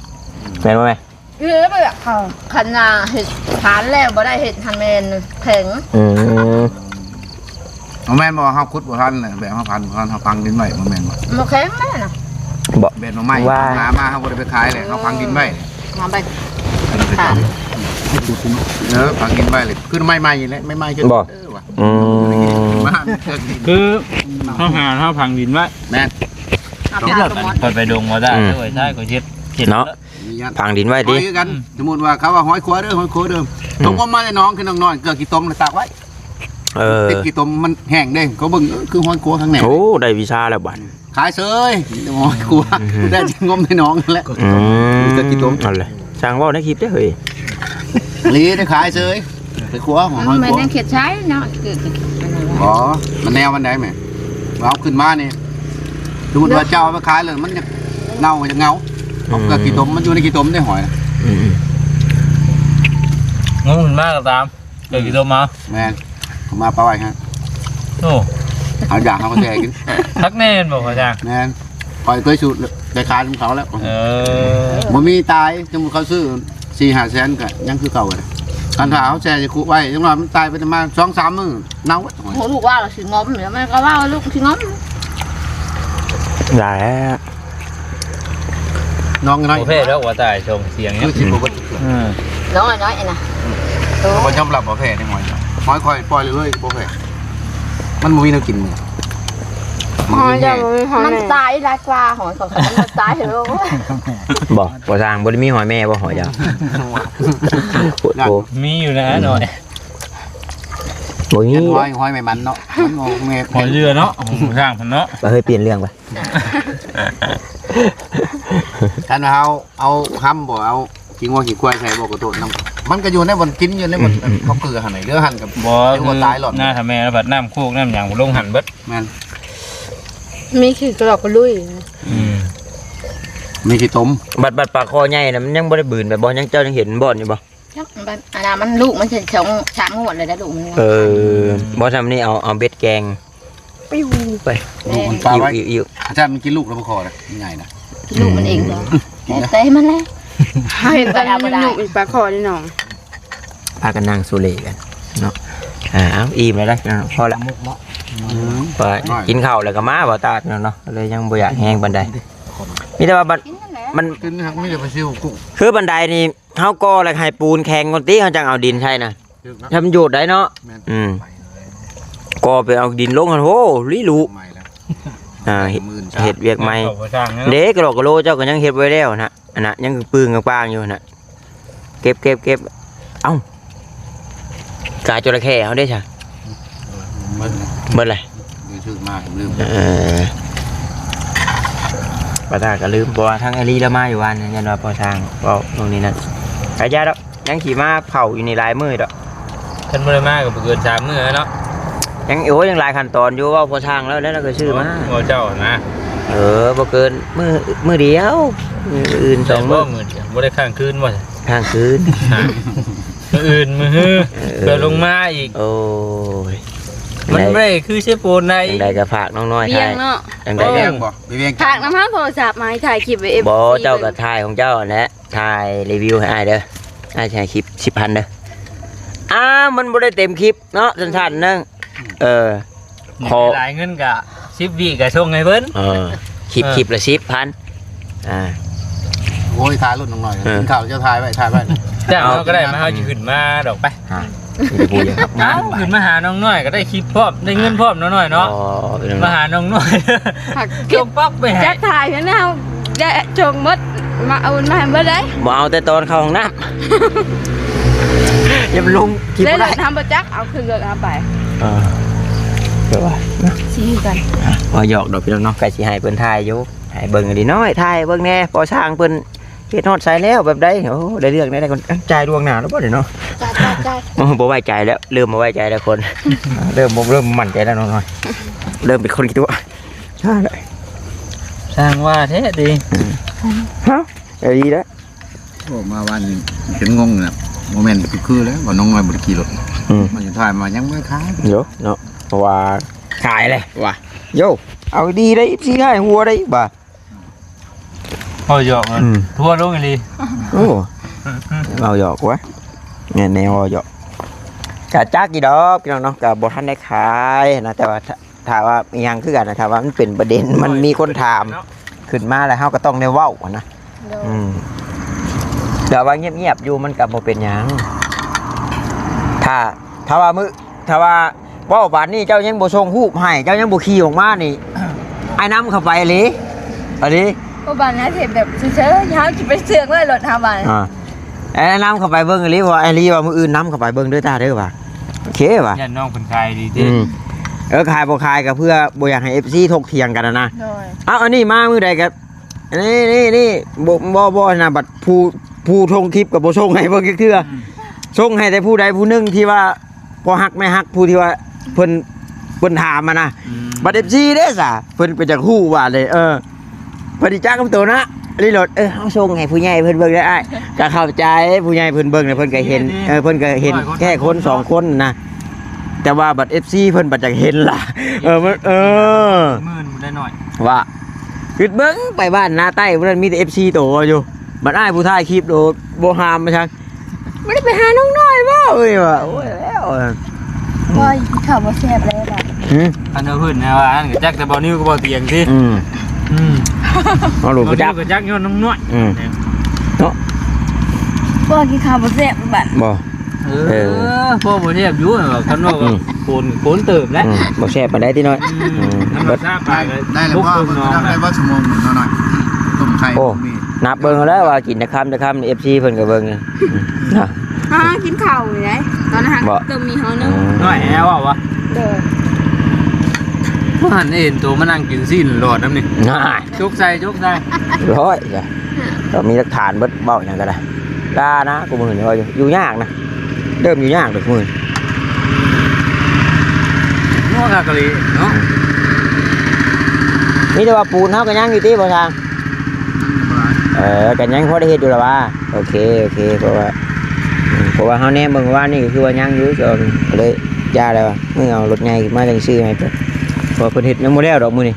ແມ່ນບໍ່ແມ່? ເອີ ແບບເຂົາ ຄັນວ່າເຮັດທານແລ້ວບໍ່ໄດ້ເຮັດຫັ້ນແມ່ນແຂງ. ອືມ ບໍ່ແມ່ນບໍ່ ເຮົາຂຸດບໍ່ທັນແຫຼະ ແບບເຮົາພັນບໍ່ທັນ ເຮົາຝັງດິນໄວ້ ບໍ່ແມ່ນບໍ່? ບໍ່ແຂງແລ້ວນະ ບໍ່ ແບບໜໍ່ໄມ້ ວ່າ ຫາມາ ເຮົາບໍ່ໄດ້ໄປຂາຍແຫຼະ ເຮົາຝັງດິນໄວ້ ມາໄປ ເອີ ຝັງດິນໄວ້ເລີຍ ຄືໜໍ່ໄມ້ໃໝ່ນີ້ແຫຼະ ໃໝ່ໆ ຈົນ ບໍ່ ເອີ ວ່າ ອືມ ຄືເຮົາຫາ ເຮົາຝັງດິນໄວ້ ແມ່ນ ເຮົາ ຂ້ອຍໄປດົງບໍ່ໄດ້ ອືມ ເອີຍ ໃຊ່ ຂ້ອຍເຮັດ ເຮັດເນາະ ເນາະ ຝັງດິນໄວ້ຕິ ຂ້ອຍຄືກັນ ອືມ ສົມມຸດວ່າເຂົາວ່າຫອຍຂົວເດີ ຫອຍຂົວເດີ ອືມ ຕົກລົງມາແຕ່ໜອງ ຄືນ້ອງນ້ອຍ ເກືອກຂີ້ຕົມລະຕັກໄວ້ ເອີ ຕິດຂີ້ຕົມມັນແຫ້ງເດ້ ເຂົາເບິ່ງ ເອີ ຄືຫອຍຂົວຂ້າງໃນ ໂອ້ ໄດ້ວິຊາແລ້ວບາດນີ້ ຂາຍເສີຍ ໂອ້ຍ ອືມ ກູໄດ້ງົມໃນໜອງນັ້ນແຫຼະ ອືມ ເກີກຂີ້ຕົມ ເອົາເລີຍ ຊ່າງເວົ້າໃນຄລິບເດ້ເຮີ້ຍ ອີ່ຫຼີ ໄດ້ຂາຍເສີຍ ໄປຂົວຂອງ ມັນແມ່ນ ຫອຍຂົວ ຍັງເຂດໃຊ້ເນາະ ຄື ອໍ ມັນແນວມັນໄດ້ແມ່ ເອົາຂຶ້ນມານີ້ ສົມມຸດວ່າເຈົ້າເອົາໄປຂາຍແລ້ວ ມັນຈະເນົ່າ ຈະເຫງົາ ອືມ ເອົາເກືອກຂີ້ຕົມ ມັນຢູ່ໃນຂີ້ຕົມໄດ້ຫອຍນະ ອືມ ງົມຂຶ້ນມາກໍຕາມ ເກີດກິໂລມາ ແມ່ນ ເອົາມາປະໄວ້ໃຫ້ ໂອ້ ເອົາຢາກເຮົາກໍແຊ່ກິນ ຄັກແນ່ແມ່ນບໍ່ພໍ່ຊ່າງ? ແມ່ນ ຂ້ອຍເຄີຍສູດໄດ້ຂາຍນຳເຂົາແລ້ວ ເອີ ບໍ່ມີຕາຍ ສົມມຸດເຂົາຊື້ສີ່ຫ້າແສນກໍຍັງຄືເກົ່າເລີຍ ຄັນຖ້າເຮົາແຊ່ໃສ່ຄຸໄວ້ ຢ່າງໜ້ອຍມັນຕາຍໄປປະມານສອງສາມມື້ ເນົ່າໝົດ ໂອ້ ລູກວ່າລະຊິງົມ ແລ້ວມັນກໍວ່າລູກຊິງົມ ຫຼາຍ ນ້ອງນ້ອຍ ບໍ່ແພ້ດອກວ່າຕາຍສອງສຽງ ຄືຊິບໍ່ເບິດ ອືມ ນ້ອຍນ້ອຍນະ ອືມ ບໍ່ຍອມຮັບບໍ່ແພ້ນີ້ ຫອຍ ຫອຍຂ້ອຍປ່ອຍເລີຍບໍ່ແພ້ ມັນບໍ່ມີແນວກິນມື້ ຫອຍເຈົ້າບໍ່ມີຫອຍ ມັນຕາຍຫຼາຍກວ່າຫອຍຂອງເຂົາ ມັນຕາຍເລີຍ ບໍ່ ບໍ່ຊ່າງ ບໍ່ໄດ້ມີຫອຍແມ່ບໍ່ ຫອຍເຈົ້າ ໂອ້ ມີຢູ່ນະ ອືມ ນ້ອຍ ບໍ່ມີ ຫອຍ ຫອຍແມ່ມັນເນາະ ມັນອອກແມ່ ຫອຍເຫຼືອເນາະ ຊ່າງເພິ່ນເນາະ ເຮີ້ຍ ປ່ຽນເລື່ອງໄປ ຄັນວ່າເຮົາເອົາຮຳບໍ່ ເອົາຂີ້ງົວຂີ້ຄວາຍໃສ່ບໍ່ ກໍໂທດນຳ ມັນກໍຢູ່ໃນບ່ອນກິນ ຢູ່ໃນບ່ອນ ອືມ ເຂົາເກືອຫັ້ນ ເຫຼືອຫັ້ນກໍບໍ່ ຖືວ່າຕາຍຫຼອດ ໜ້າຖ້າແມ່ລະພັດນ້ຳໂຄກນ້ຳຫຍັງລົງຫັ້ນເບິດ ແມ່ນ ມີຂີ້ກະຫຼອກກະລຸຍ ອືມ ມີຂີ້ຕົມ ບັດ ບັດປາຄໍໃຫຍ່ນະ ມັນຍັງບໍ່ໄດ້ບືນໄປບໍ່ ຍັງ ເຈົ້າຍັງເຫັນມັນບ່ອນຢູ່ບໍ່? ຈັກ ອັນນັ້ນມັນ ລູກມັນສອງ ສາມງວດແລ້ວ ລູກມັນ ເອີ ບໍ່ ຊ່ຳນີ້ເອົາ ເອົາເບັດແກ່ງ ປິວໄປ ລູກມັນປາໄວ້ ອິ້ວໆໆ ອາຈານມັນກິນລູກລະບໍ່ຄໍນະ ມັນໃຫຍ່ນະ ກິນລູກມັນເອງເນາະ ກິນນະ ແຕ່ມັນແຫຼະ ເຫັນແຕ່ມັນຫຍຸ້ງໆ ປາຄໍນີ້ນ້ອງ ພາກັນນັ່ງສູເລກັນເນາະ ອ່າ ເອົາ ອີ່ມແລ້ວເດີ ພໍລະ ໝົກເນາະ ອືມ ໄປ ກິນເຂົ້າແລ້ວກໍມາບໍ່ຕາດເນາະ ເລີຍຍັງບໍ່ຢາກແຮງປານໃດ ມີແຕ່ວ່າບັດ ມັນ ກິນນັ້ນແຫຼະ ມັນ ກິນຮັກມີແຕ່ປາຊິວກຸ້ງ ຄືບັນໄດນີ້ ເຮົາກໍ່ແລ້ວໃຫ້ປູນແຂງກ່ອນຕິ ເຮົາຈັ່ງເອົາດິນໃສ່ນະ ຖືກແລ້ວ ໃຫ້ມັນໂຍດໄດ້ເນາະ ແມ່ນ ອືມ ກໍ່ໄປເອົາດິນລົງຫັ້ນ ໂຫ ລີລຸ ໃໝ່ແລ້ວ ອ່າ ເຮັດ ເຮັດວຽກໃໝ່ ເຂົ້າບໍ່ຊ່າງເນາະ ເດ້ ກະຫຼອກກະໂຫຼເຈົ້າກໍຍັງເຮັດບໍ່ແລ້ວຫັ້ນນະ ອັນນະ ຍັງປຶ້ງກະປາງຢູ່ຫັ້ນນະ ເກັບ ເກັບ ເກັບ ເອົ້າ ກາຈົລະເຂ້ເຮົາເດ້ຊະ ເບິດແລ້ວ ເບິດແລ້ວ ເອີ ລືມມາ ລືມ ເອີ ປາຕາກໍລືມ ເພາະວ່າທາງອາລີລາວມາຢູ່ວານນີ້ ຢ້ານວ່າພໍ່ຊ່າງເວົ້າໂນ່ນນີ້ນັ້ນ ກະຢ່າດອກ ຍັງຊິມາເຝົ້າຢູ່ນີ້ຫຼາຍມື້ດອກ. ຄັນບໍ່ໄດ້ມາກໍບໍ່ເກີນສາມມື້ແລ້ວເນາະ. ຍັງ ໂອ້ຍ ຍັງຫຼາຍຂັ້ນຕອນຢູ່ ເວົ້າພໍ່ຊ່າງແລ້ວ ແລ້ວລາວກໍຊື້ມາ ເວົ້າເຈົ້ານະ. ເອີ ບໍ່ເກີນມື້ ມື້ດຽວ ມື້ອື່ນສອງມື້ ມື້ດຽວ ບໍ່ໄດ້ຄ້າງຄືນບໍ່? ຄ້າງຄືນ ມື້ອື່ນມື້ຮື ເອີ ເພື່ອລົງມາອີກ. ໂອ້ຍ ມັນບໍ່ໄດ້ຄືເຊໂປນໃດ. ຈັ່ງໃດກໍຝາກນ້ອງນ້ອຍ ວຽງເນາະ ຈັ່ງໃດກໍ ວຽງບໍ່? ໄປວຽງ ຝາກນຳເຮົາໂທລະສັບມາໃຫ້ຖ່າຍຄລິບໃຫ້ເອັຟຊີ ບໍ່ ເຈົ້າກໍຖ່າຍຂອງເຈົ້າຫັ້ນແຫຼະ ຖ່າຍຣີວິວໃຫ້ອ້າຍເດີ ອ້າຍຊິໃຫ້ຄລິບສິບພັນເດີ. ອ້າວ ມັນບໍ່ໄດ້ເຕັມຄລິບເນາະ ສັ້ນໆ ໜຶ່ງ ເອີ ຂໍຫຼາຍເງິນກະສິບວິກະສົ່ງໃຫ້ເພິ່ນ. ເອີ ຄລິບ ເອີ ຄລິບລະສິບພັນ. ອ່າ ໂອ້ຍ ຖ່າຍລົດນ້ອງນ້ອຍ ເອີ ກິນເຂົ້າເຈົ້າຖ່າຍໄວ້ ຖ່າຍໄວ້ ຈ້າງເຮົາກໍໄດ້ມາ ເຮົາຊິຂຶ້ນມາດອກໄປ. ຮະ ມີແຕ່ຜູ້ຢາກຮັບງານ ເອົ້າ ຂຶ້ນມາຫານ້ອງນ້ອຍກໍໄດ້ຄລິບພ້ອມ ໄດ້ເງິນພ້ອມ ນ້ອງນ້ອຍເນາະ. ອໍ ມາຫານ້ອງນ້ອຍ ຮັກ ສົ່ງປັອກໄປໃຫ້ ຈັກຖ່າຍເພິ່ນເຮົາ ໄດ້ສົ່ງໝົດ ມາເອົາມາໃຫ້ເບິດເລີຍ ບໍ່ເອົາແຕ່ຕອນເຂົ້າຫ້ອງນ້ຳ ຢ່າໄປລົງຄລິບ ໄດ້ ບໍ່ໄດ້ ລົດນຳບໍ່ຈັກ ເອົາຂຶ້ນລົດເອົາໄປ. ເອີ ແຕ່ວ່າ ຊິຄືກັນ ອ່ະ ເວົ້າຫຍອກດອກພີ່ນ້ອງເນາະ ໃກ້ຊິໃຫ້ເພິ່ນຖ່າຍຢູ່ ໃຫ້ເບິ່ງດີນ້ອຍ ຖ່າຍເບິ່ງແດ່ພໍ່ຊ່າງເພິ່ນ ເຮັດຮອດໃສແລ້ວ ແບບໃດ? ໂອ້ ໄດ້ເລື່ອງໄດ້ ໄດ້ຄົນ ອ່ະ ຈ່າຍລ່ວງໜ້າແລ້ວບໍ່ນີ້ເນາະ? ຈ່າຍ ຈ່າຍ ຈ່າຍ ໂອ້ ບໍ່ໄວ້ໃຈແລ້ວ ເລີ່ມບໍ່ໄວ້ໃຈແລ້ວຄົນ ເລີ່ມບໍ່ ເລີ່ມບໍ່ໝັ້ນໃຈແລ້ວນ້ອງນ້ອຍ ເລີ່ມເປັນຄົນຂີ້ຕົວະ ຊ່າງແລ້ວ ຊ່າງວ່າແທ້ຕິ. ຮະ ເອີ ດີແລ້ວ ໂອ້ ມາວານນີ້ຈົນງົງແລ້ວ ບໍ່ແມ່ນຄືໆ ແລ້ວວ່ານ້ອງນ້ອຍບໍ່ໄດ້ຂີ່ລົດ ອືມ ມັນຈະຖ່າຍມາຍັງບໍ່ຂາຍ ໂຢ ເນາະ ເພາະວ່າຂາຍແລ້ວວ່າ ໂຢ ເອົາດີໄດ໋ ເອັຟຊີ ໃຫ້ຫົວໄດ໋ ບາດ ເວົ້າຫຍອກ ອືມ ທົ່ວລົງອີ່ຫຼີ. ໂອ້ ເວົ້າຫຍອກວະ ແມ່ນແນວເວົ້າຫຍອກ ກະຈັກຢູ່ດອກພີ່ນ້ອງເນາະ ກະບໍ່ທັນໄດ້ຂາຍນະ ແຕ່ວ່າ ຖ້າວ່າອີ່ຫຍັງຄືກັນນະ ຖ້າວ່າມັນເປັນປະເດັນ ມັນມີຄົນຖາມ ເນາະ ຂຶ້ນມາແລ້ວ ເຮົາກໍຕ້ອງໄດ້ເວົ້າຫັ້ນນະ. ໂດຍ ອືມ ແຕ່ວ່າງຽບໆຢູ່ມັນກໍບໍ່ເປັນຫຍັງ ຖ້າ ຖ້າວ່າມື້ ຖ້າວ່າເວົ້າບາດນີ້ເຈົ້າຍັງບໍ່ສົ່ງຮູບໃຫ້ ເຈົ້າຍັງບໍ່ຂີ່ອອກມານີ້ ອ້າຍນຳເຂົ້າໄປອີ່ຫຼີ ອີ່ຫຼີ. ບໍ່ບາດນະ ເຮັດແບບເຊີຍໆ ເຮົາຊິໄປເຊື່ອງໄວ້ລົດເຮົາບາດ ອ່າ ແນະນຳເຂົ້າໄປເບິ່ງອີ່ຫຼີ ເພາະວ່າອີ່ຫຼີວ່າມື້ອື່ນນຳເຂົ້າໄປເບິ່ງເດີຕາເດີວ່າ ໂອເຄວ່າ ຢ້ານນ້ອງເພິ່ນຂາຍດີຕິ ອືມ ເອີ ຂາຍບໍ່ຂາຍກໍເພື່ອບໍ່ຢາກໃຫ້ເອັຟຊີຖົກຖຽງກັນນະ ໂດຍ ເອົາ ອັນນີ້ມາມື້ໃດກໍ ນີ້ ນີ້ ນີ້ ບໍ່ ບໍ່ ບໍ່ນະ ບັດຜູ້ ຜູ້ສົ່ງຄລິບກໍບໍ່ສົ່ງໃຫ້ເບິ່ງຈັກເທື່ອ ອືມ ສົ່ງໃຫ້ແຕ່ຜູ້ໃດຜູ້ໜຶ່ງທີ່ວ່າພໍ່ຮັກແມ່ຮັກ ຜູ້ທີ່ວ່າເພິ່ນ ເພິ່ນຖາມຫັ້ນນະ ອືມ ບັດເອັຟຊີເດ້ສະ ເພິ່ນກໍຢາກຮູ້ວ່າເລີຍ ເອີ ເພິ່ນຊິຈັກກັບໂຕນະ ນີ້ໂລດ ເອີ ເຮົາສົ່ງໃຫ້ຜູ້ໃຫຍ່ເພິ່ນເບິ່ງໄດ້ອ້າຍ ກໍເຂົ້າໃຈ ຜູ້ໃຫຍ່ເພິ່ນເບິ່ງແລ້ວເພິ່ນກໍເຫັນ ເອີ ເພິ່ນກໍເຫັນແຄ່ຄົນສອງຄົນນະ ແຕ່ວ່າບັດເອັຟຊີເພິ່ນບັດຢາກເຫັນລະ ເອີ ມັນ ເອີ ໝື່ນໄດ້ໜ້ອຍ ວ່າ ຄິດເບິ່ງໄປບ້ານນາໃຕ້ພຸ້ນນັ້ນ ມີແຕ່ເອັຟຊີໂຕຢູ່ ບັດອ້າຍຜູ້ຖ່າຍຄລິບໂດດບໍ່ຫ້າມມາຊັ້ນ ບໍ່ໄດ້ໄປຫານ້ອງນ້ອຍບໍ່ເອີຍວ່າ ໂອ້ຍແລ້ວ ໂອ້ຍ ກິນເຂົ້າບໍ່ແຊບແລ້ວບາດ ຫື ອັນເພິ່ນນະວ່າ ອັນກໍຈັກແຕ່ບໍ່ນິວກັບບໍ່ຕຽງຕິ ອືມ ອືມ ເອົາໂລດ ບໍ່ ບໍ່ຈັກ ກໍຈັກຍ້ອນນ້ອງນ້ອຍ ອືມ ເນາະ ບໍ່ ກິນເຂົ້າບໍ່ແຊບບາດ ບໍ່ ເອີ ເອີ ພໍບໍ່ແຊບຢູ່ ຄັນວ່າ ອືມ ໂກນ ໂກນເຕີບແລ້ວ ອືມ ບໍ່ແຊບປານໃດຕິນ້ອຍ ອືມ ອືມ ທຳມະຊາດປານໃດ ໄດ້ແລ້ວບໍ່ ໄດ້ບໍ່ຊົ່ວໂມງໜຶ່ງເນາະ ຕົ້ມໄຂ່ ໂອ້ ມີ ນັບເບິ່ງເອົາແລ້ວວ່າກິນຈັກຄຳຈັກຄຳ ເອັຟຊີເພິ່ນກໍເບິ່ງ ອືມ ນະ ຫາກິນເຂົ້າຢູ່ໃດ ຕອນນັ້ນຫາ ບໍ່ ເຕີມມີເຮົາໜຶ່ງ ອືມ ນ້ອຍແອວເວົ້າວ່າ ໂດຍ ຜູ້ຫັ້ນເຫັນໂຕມານັ່ງກິນຊີ້ນຫຼອດນຳນີ້ ນ້າ ຈົກໃສ່ ຈົກໃສ່ ຮ້ອຍຈ້ະ ກໍມີຫຼັກຖານເບິດ ເວົ້າຫຍັງກໍໄດ້ ລານະ ກູມື້ນີ້ວ່າຢູ່ ຢູ່ຍາກນະ ເລີ່ມຢູ່ຍາກເດີມື້ນີ້ ໂອ້ ຄັກອີ່ຫຼີເນາະ ມີແຕ່ວ່າປູນເຮົາກໍຍັງຢູ່ຕິ ບໍ່ຊ່າງ ເອີ ກໍຍັງພໍໄດ້ເຮັດຢູ່ລະວ່າ ໂອເຄ ໂອເຄ ເພາະວ່າ ເພາະວ່າເຮົາແນມເບິ່ງວານນີ້ກໍຄືວ່າຍັງຢູ່ ກໍເລີຍຢ່າແລ້ວ ມື້ເອົາລົດໃຫຍ່ມາຈັ່ງຊື້ໃຫ້ ເພາະເພິ່ນເຮັດຍັງບໍ່ແລ້ວດອກມື້ນີ້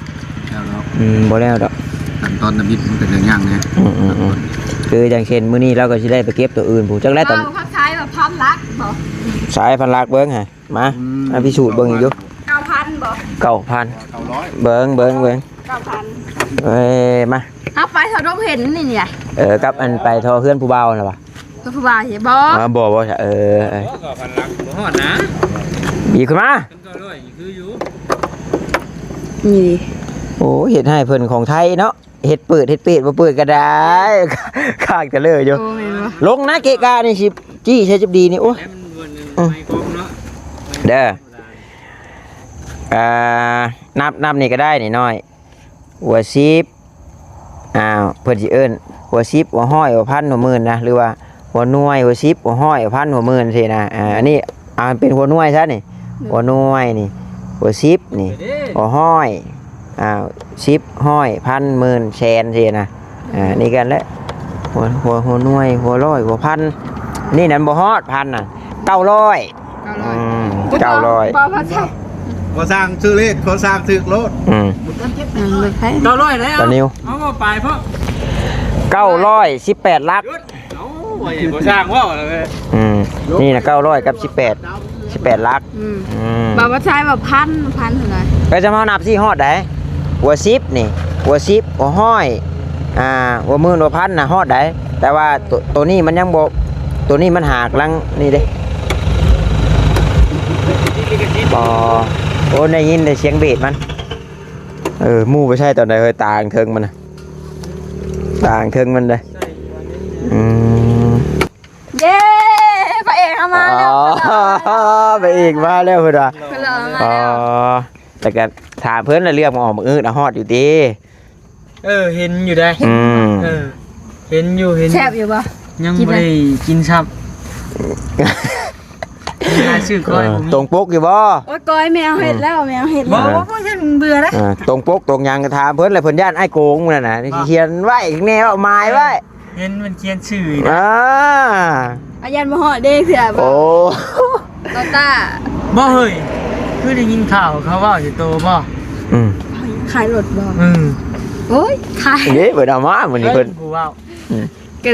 ແລ້ວເນາະ ອືມ ບໍ່ແລ້ວດອກ ຂັ້ນຕອນທຳອິດມັນເປັນເລື່ອງຍາກແນ່ ອືມໆໆ ຄືຢ່າງເຊັ່ນມື້ນີ້ລາວກໍຊິໄດ້ໄປເກັບຕົວອື່ນພຸ້ນ ຈັກແລ້ວຕອນ ເອົາ ຂາຍວ່າພັນຫຼັກບໍ່ ສາຍພັນຫຼັກເບິ່ງຫາ ມາ ອືມ ມາພິສູດເບິ່ງອີກຢູ່ ເກົ້າພັນບໍ່ ເກົ້າພັນ ເກົ້າຮ້ອຍ ເບິ່ງ ເບິ່ງ ເບິ່ງ ເກົ້າພັນ ເອີ ມາ ເອົາໄປເທົ່າດອກເຫັນນີ້ນີ້ ເອີ ກັບອັນໄປທໍ່ເຮືອນຜູ້ບ່າວຫັ້ນລະຫວາ ເຮືອນຜູ້ບ່າວເຫັນບໍ່ ອ່າ ບໍ່ ບໍ່ ເອີ ເອີ ເກົ້າພັນຫຼັກບໍ່ຮອດນະ ບີບຂຶ້ນມາ ເກົ້າຮ້ອຍຄືຢູ່ ນີ້ ໂອ້ ເຮັດໃຫ້ເພິ່ນຂອງໄທເນາະ ເຮັດເປີດ ເຮັດເປດ ບໍ່ເປີດກໍໄດ້ ຄ້າງແຕ່ເລີຢູ່ ໂອ້ ແມ່ນບໍ່ ລົງນະ ເກະກະນີ້ຊິ ຈີ້ໃສ່ຈຸດດີນີ້ ໂອ້ຍ ແລ້ວມັນ ອືມ ໄມ້ກອງເນາະ ເດີ ອ່າ ນັບ ນັບນີ້ກໍໄດ້ນີ້ນ້ອຍ ຫົວສິບ ອ່າ ເພິ່ນຊິເອີ້ນຫົວສິບ ຫົວຮ້ອຍ ຫົວພັນ ຫົວໝື່ນນະ ຫຼືວ່າຫົວໜ່ວຍ ຫົວສິບ ຫົວຮ້ອຍ ຫົວພັນ ຫົວໝື່ນຊີ້ນະ. ອ່າ ອັນນີ້ເອົາເປັນຫົວໜ່ວຍຊະນີ້ ໂດຍ ຫົວໜ່ວຍນີ້ ຫົວສິບນີ້ ເດ້ ຫົວຮ້ອຍ ອ່າ ສິບ ຮ້ອຍ ພັນ ໝື່ນ ແສນ ຊີ້ນະ. ອ່າ ນີ້ກັນແຫຼະ ຫົວ ຫົວ ຫົວໜ່ວຍ ຫົວຮ້ອຍ ຫົວພັນ ນີ້ນັ້ນບໍ່ຮອດພັນນະ ເກົ້າຮ້ອຍ ເກົ້າຮ້ອຍ ອືມ ເກົ້າຮ້ອຍ ບໍ່ພໍໃຊ້ ບໍ່ສ້າງຊື້ເລກ ຂໍສ້າງຖືກໂລດ ອືມ ເກົ້າຮ້ອຍແລ້ວ ຕານິວ ເອົາບໍ່ປາຍເພາະ ເກົ້າຮ້ອຍສິບແປດຫຼັກ ເອົາ ບໍ່ສ້າງເວົ້າແລ້ວເວີຍ ອືມ ນີ້ນະ ເກົ້າຮ້ອຍກັບສິບແປດ ສິບແປດຫຼັກ ອືມ ອືມ ບໍ່ ບໍ່ໃຊ້ວ່າພັນ ພັນເທົ່າໃດ ກໍຈະມານັບຊິຮອດໃດ ຫົວສິບນີ້ ຫົວສິບ ຫົວຮ້ອຍ ອ່າ ຫົວໝື່ນ ຫົວພັນນະ ຮອດໃດ ແຕ່ວ່າໂຕ ໂຕນີ້ມັນຍັງບໍ່ ໂຕນີ້ມັນຫາກຳລັງນີ້ເດ້ ອໍ ໂອ້ ໄດ້ຍິນແຕ່ສຽງເບດມັນ ເອີ ໝູ່ໄປໃຊ້ຕອນໃດເຮີ້ຍ ຕາງເທິງມັນນະ ຕາງເທິງມັນເດ້ ອືມ ເຢ້ ພະເອກເຮົາມາແລ້ວ ອໍ ພະເອກມາແລ້ວເພິ່ນວ່າ ເພິ່ນວ່າມາແລ້ວ ອໍ ແຕ່ກໍຖາມເພິ່ນລະ ເລື່ອງໝາກອອກໝາກອຶນນະ ຮອດຢູ່ຕິ ເອີ ເຫັນຢູ່ໃດ ອືມ ເອີ ເຫັນຢູ່ ເຫັນ ແຊບຢູ່ບໍ່? ຍັງບໍ່ໄດ້ກິນຊ້ຳ ມີລາຍຊື່ກ້ອຍ ເອີ ບໍ່ມີ ຕົງປົກຢູ່ບໍ່? ໂອ້ຍ ກ້ອຍແມວເຮັດແລ້ວ ແມວເຮັດແລ້ວ ບໍ່ ບໍ່ ບໍ່ ຍັງເບື່ອນະ ເອີ ຕົງປົກຕົງຫຍັງກໍຖາມເພິ່ນແຫຼະ ເພິ່ນຢ້ານອ້າຍໂກງນັ້ນນະ ເອີ ຂຽນໄວ້ແນວເອົາໝາຍໄວ້ ເຫັນມັນຂຽນຊື່ອີກ ອ່າ ອາ ຢ້ານບໍ່ຮອດເດ້ເທື່ອ ໂອ້ ບໍ່ຕ້າ ບໍ່ເຮີ້ຍ ຄືໄດ້ຍິນຂ່າວເຂົາເວົ້າຢູ່ໂຕບໍ່? ອືມ ຂາຍລົດບໍ່? ອືມ ໂອ້ຍ ຂາຍ ເດ້ ເພິ່ນເອົາມາມື້ນີ້ເພິ່ນ ຜູ້ເວົ້າ ອືມ ກໍ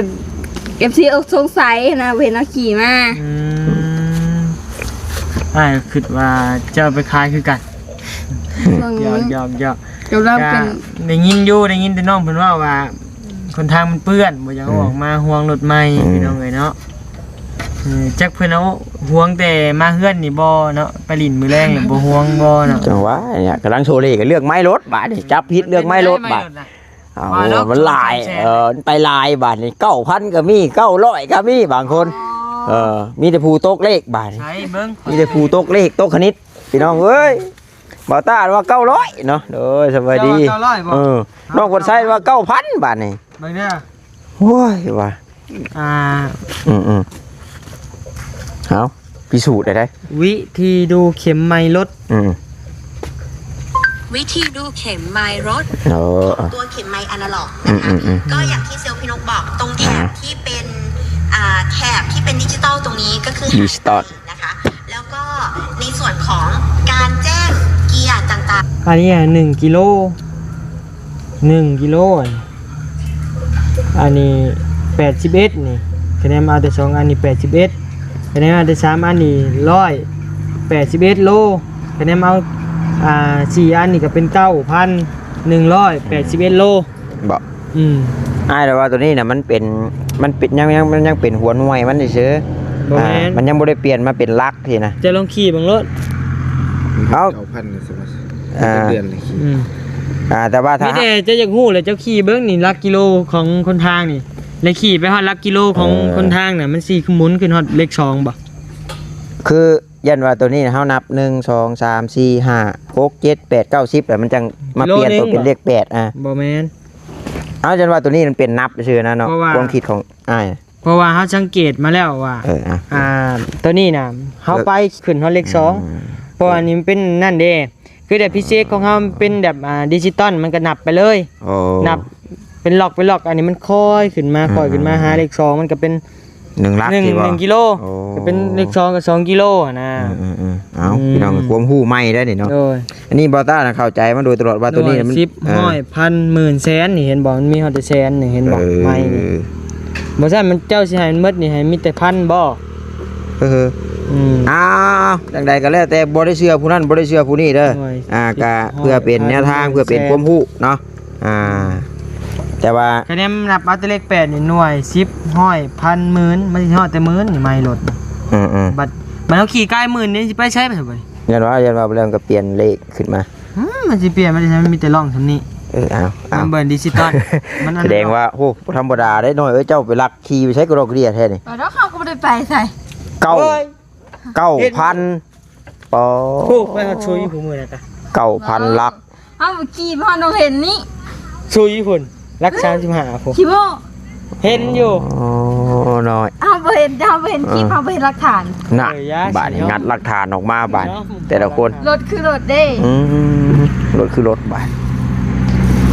ເອັຟຊີ ສົງໄສນະ ເຫັນເຮົາຂີ່ມາ ອືມ ອ້າຍຄິດວ່າຈະເອົາໄປຂາຍຄືກັນ ອືມ ຢອກໆໆ ກໍໄດ້ຍິນຢູ່ ໄດ້ຍິນແຕ່ນ້ອງເພິ່ນເວົ້າວ່າ ຄົນທາງມັນເປື້ອນ ບໍ່ຢາກເອົາອອກມາ ອືມ ຫ່ວງລົດໃໝ່ ອືມ ພີ່ນ້ອງເອີຍເນາະ ເອີ ຈັກເພິ່ນເອົາຫ່ວງແຕ່ມາເຮືອນນີ້ບໍ່ເນາະ ໄປຫຼິ້ນມື້ແລງແລ້ວບໍ່ຫ່ວງບໍ່ເນາະ ຈັ່ງຫວະນີ້ກຳລັງໂຊເລກັນເລື່ອງໄມ້ລົດບາດນີ້ ຈັບຜິດເລື່ອງໄມ້ລົດບາດ ເອົາ ມັນຫຼາຍ ເອີ ມັນໄປຫຼາຍບາດນີ້ ເກົ້າພັນກໍມີ ເກົ້າຮ້ອຍກໍມີບາງຄົນ ອໍ ເອີ ມີແຕ່ຜູ້ຕົກເລກບາດນີ້ ໃສເບິ່ງ ມີແຕ່ຜູ້ຕົກເລກຕົກຄະນິດ ພີ່ນ້ອງເອີຍ ບ່າວຕ້າວ່າເກົ້າຮ້ອຍເນາະ ໂດຍ ສະບາຍດີ ເຈົ້າວ່າເກົ້າຮ້ອຍບໍ່? ເອີ ນ້ອງຄົນໄຊວ່າເກົ້າພັນບາດນີ້ ເບິ່ງເດີ ໂອ້ຍ ວ່າ ອ່າ ອືມໆ ເອົາ ພິສູດໄດ້ໃດ ວິທີດູເຂັມໄມລົດ ອືມ ວິທີດູເຂັມໄມລົດ ເອີ ຕົວເຂັມໄມອະນາລັອກນະຄະ ອືມໆໆ ກໍຢ່າງທີ່ເຊວພີ່ນົກບອກ ຕົງແຖບ ອ່າ ທີ່ເປັນ ອ່າ ແຖບທີ່ເປັນດິຈິຕອນຕົງນີ້ກໍຄື ດິຈິຕອນ ນະຄະ ແລ້ວກໍໃນສ່ວນຂອງການແຈ້ງເກຍຕ່າງໆ ອັນນີ້ໜຶ່ງກິໂລ ໜຶ່ງກິໂລ ອັນນີ້ແປດສິບເອັດນີ້ ຄະແນນເອົາແຕ່ສອງອັນນີ້ແປດສິບເອັດ ຄະແນນເອົາແຕ່ສາມອັນນີ້ຮ້ອຍແປດສິບເອັດໂລ ຄະແນນເອົາ ອ່າ ສີ່ອັນນີ້ກໍເປັນເກົ້າພັນໜຶ່ງຮ້ອຍແປດສິບເອັດໂລ. ບໍ່ ອືມ ອ້າຍລະວ່າໂຕນີ້ນະ ມັນເປັນ ມັນເປັນ ຍັງ ຍັງ ມັນຍັງເປັນຫົວໜ່ວຍມັນຊື່ໆ ບໍ່ແມ່ນ ອ່າ ມັນຍັງບໍ່ໄດ້ປ່ຽນມາເປັນຫຼັກຊີ້ນະ ຈະລອງຂີ່ເບິ່ງໂລດ ເອົ້າ ເກົ້າພັນນີ້ ອ່າ ເດືອນນີ້ ອືມ ອ່າ ແຕ່ວ່າຖ້າ ມີແຕ່ເຈົ້າຢາກຮູ້ແຫຼະ ເຈົ້າຂີ່ເບິ່ງນີ້ ຫຼັກກິໂລຂອງຄົນທາງນີ້ ແລະຂີ່ໄປຮອດຫຼັກກິໂລຂອງ ເອີ ຄົນທາງນະ ມັນຊິໝູນຂຶ້ນຮອດເລກສອງບໍ່? ຄື ຢ້ານວ່າໂຕນີ້ເຮົານັບ ໜຶ່ງ ສອງ ສາມ ສີ່ ຫ້າ ຫົກ ເຈັດ ແປດ ເກົ້າ ສິບ ແລ້ວມັນຈັ່ງມາປ່ຽນໂຕເປັນເລກແປດ ອ່າ ບໍ່ແມ່ນ ເອົາ ຢ້ານວ່າໂຕນີ້ມັນເປັນນັບຊື່ນະເນາະ ຄວາມຄິດຂອງອ້າຍ ເພາະວ່າເຮົາສັງເກດມາແລ້ວວ່າ ເອີ ອ່າ ອ່າ ໂຕນີ້ນະ ເຮົາໄປຂຶ້ນຮອດເລກສອງ ອືມ ເພາະວ່າອັນນີ້ມັນເປັນນັ້ນເດ້ ຄືແບບພິເສດຂອງເຮົາມັນເປັນແບບ ອ່າ ດິຈິຕອນ ມັນກໍນັບໄປເລີຍ ໂອ້ ນັບເປັນລັອກ ເປັນລັອກ ອັນນີ້ມັນຄ່ອຍຂຶ້ນມາ ອືມ ຄ່ອຍຂຶ້ນມາຫາເລກສອງ ມັນກໍເປັນ ໜຶ່ງຫຼັກ ໜຶ່ງ ທີ່ວ່າ ໜຶ່ງກິໂລ ໂອ້ ກໍເປັນເລກສອງກັບສອງກິໂລຫັ້ນນະ ອືມໆໆ ເອົາ ອືມ ພີ່ນ້ອງ ຄວາມຮູ້ໃໝ່ໄດ໋ນີ້ເນາະ ໂດຍ ອັນນີ້ບ່າວຕ້ານະເຂົ້າໃຈມາໂດຍຕະຫຼອດວ່າໂຕນີ້ມັນ ສິບ ຮ້ອຍ ພັນ ໝື່ນ ແສນ ນີ້ ເຫັນບໍ່ ມັນມີຮອດແຕ່ແສນນີ້ ເຫັນບໍ່ ເອີ ໃໝ່ນີ້ ບໍ່ຊັ້ນມັນ ເຈົ້າຊິໃຫ້ມັນໝົດນີ້ ໃຫ້ມີແຕ່ພັນບໍ່ ເອີ ອືມ ອ້າວ ຈັ່ງໃດກໍແລ້ວແຕ່ ບໍ່ໄດ້ເຊື່ອຜູ້ນັ້ນ ບໍ່ໄດ້ເຊື່ອຜູ້ນີ້ເດີ ໂດຍ ອ່າ ກໍເພື່ອເປັນແນວທາງ ສິບ ຮ້ອຍ ເພື່ອເປັນຄວາມຮູ້ເນາະ ອ່າ ແຕ່ວ່າ ຄະແນນນັບເອົາແຕ່ເລກແປດນີ້ ໜ່ວຍ ສິບ ຮ້ອຍ ພັນ ໝື່ນ ມັນຊິຮອດແຕ່ໝື່ນນີ້ ໄມລົດ ອືມໆ ບັດ ບັດເຮົາຂີ່ກາຍໝື່ນນີ້ ຊິໄປໃສບັດນີ້ ຢ້ານວ່າ ຢ້ານວ່າເລື່ອງກໍປ່ຽນເລກຂຶ້ນມາ ອືມ ມັນຊິປ່ຽນໄປໄດ້ໃສ ມັນມີແຕ່ຮ່ອງສ່ຳນີ້ ເອີ ເອົາ ເອົາ ມັນເບິ່ງດິຈິຕອນ ມັນອັນ ສະແດງວ່າ ໂອ້ ບໍ່ທຳມະດາເດ້ນ້ອຍເອີຍ ເຈົ້າໄປລັກຂີ່ໄປໃສກະດອກກະເດຍແທ້ນີ້ ເອີ ແລ້ວເຮົາກໍບໍ່ໄດ້ໄປໃສ ເກົ້າ ເກົ້າພັນ ປາດ ໂອ້ ໄປຮອດຊຸຍຜູ້ມື້ນັ້ນກະ ເກົ້າພັນຫຼັກ ເຮົາຂີ່ຮອດໜອງເຫັນນີ້ ຊຸຍພຸ້ນ ຫຼັກສາມສິບຫ້າພຸ້ນ ຂີ້ໂມ້ ເຫັນຢູ່ ອໍ ນ້ອຍ ເຮົາບໍ່ເຫັນ ເຮົາບໍ່ເຫັນຄລິບ ເອີ ເຮົາບໍ່ເຫັນຫຼັກຖານ ນະ ເອີ ຢ່າ ບາດນີ້ ຊິເນາະ ງັດຫຼັກຖານອອກມາບາດ ເນາະ ແຕ່ລະຄົນ ລົດຄືລົດເດ້ ອືມ ລົດຄືລົດບາດ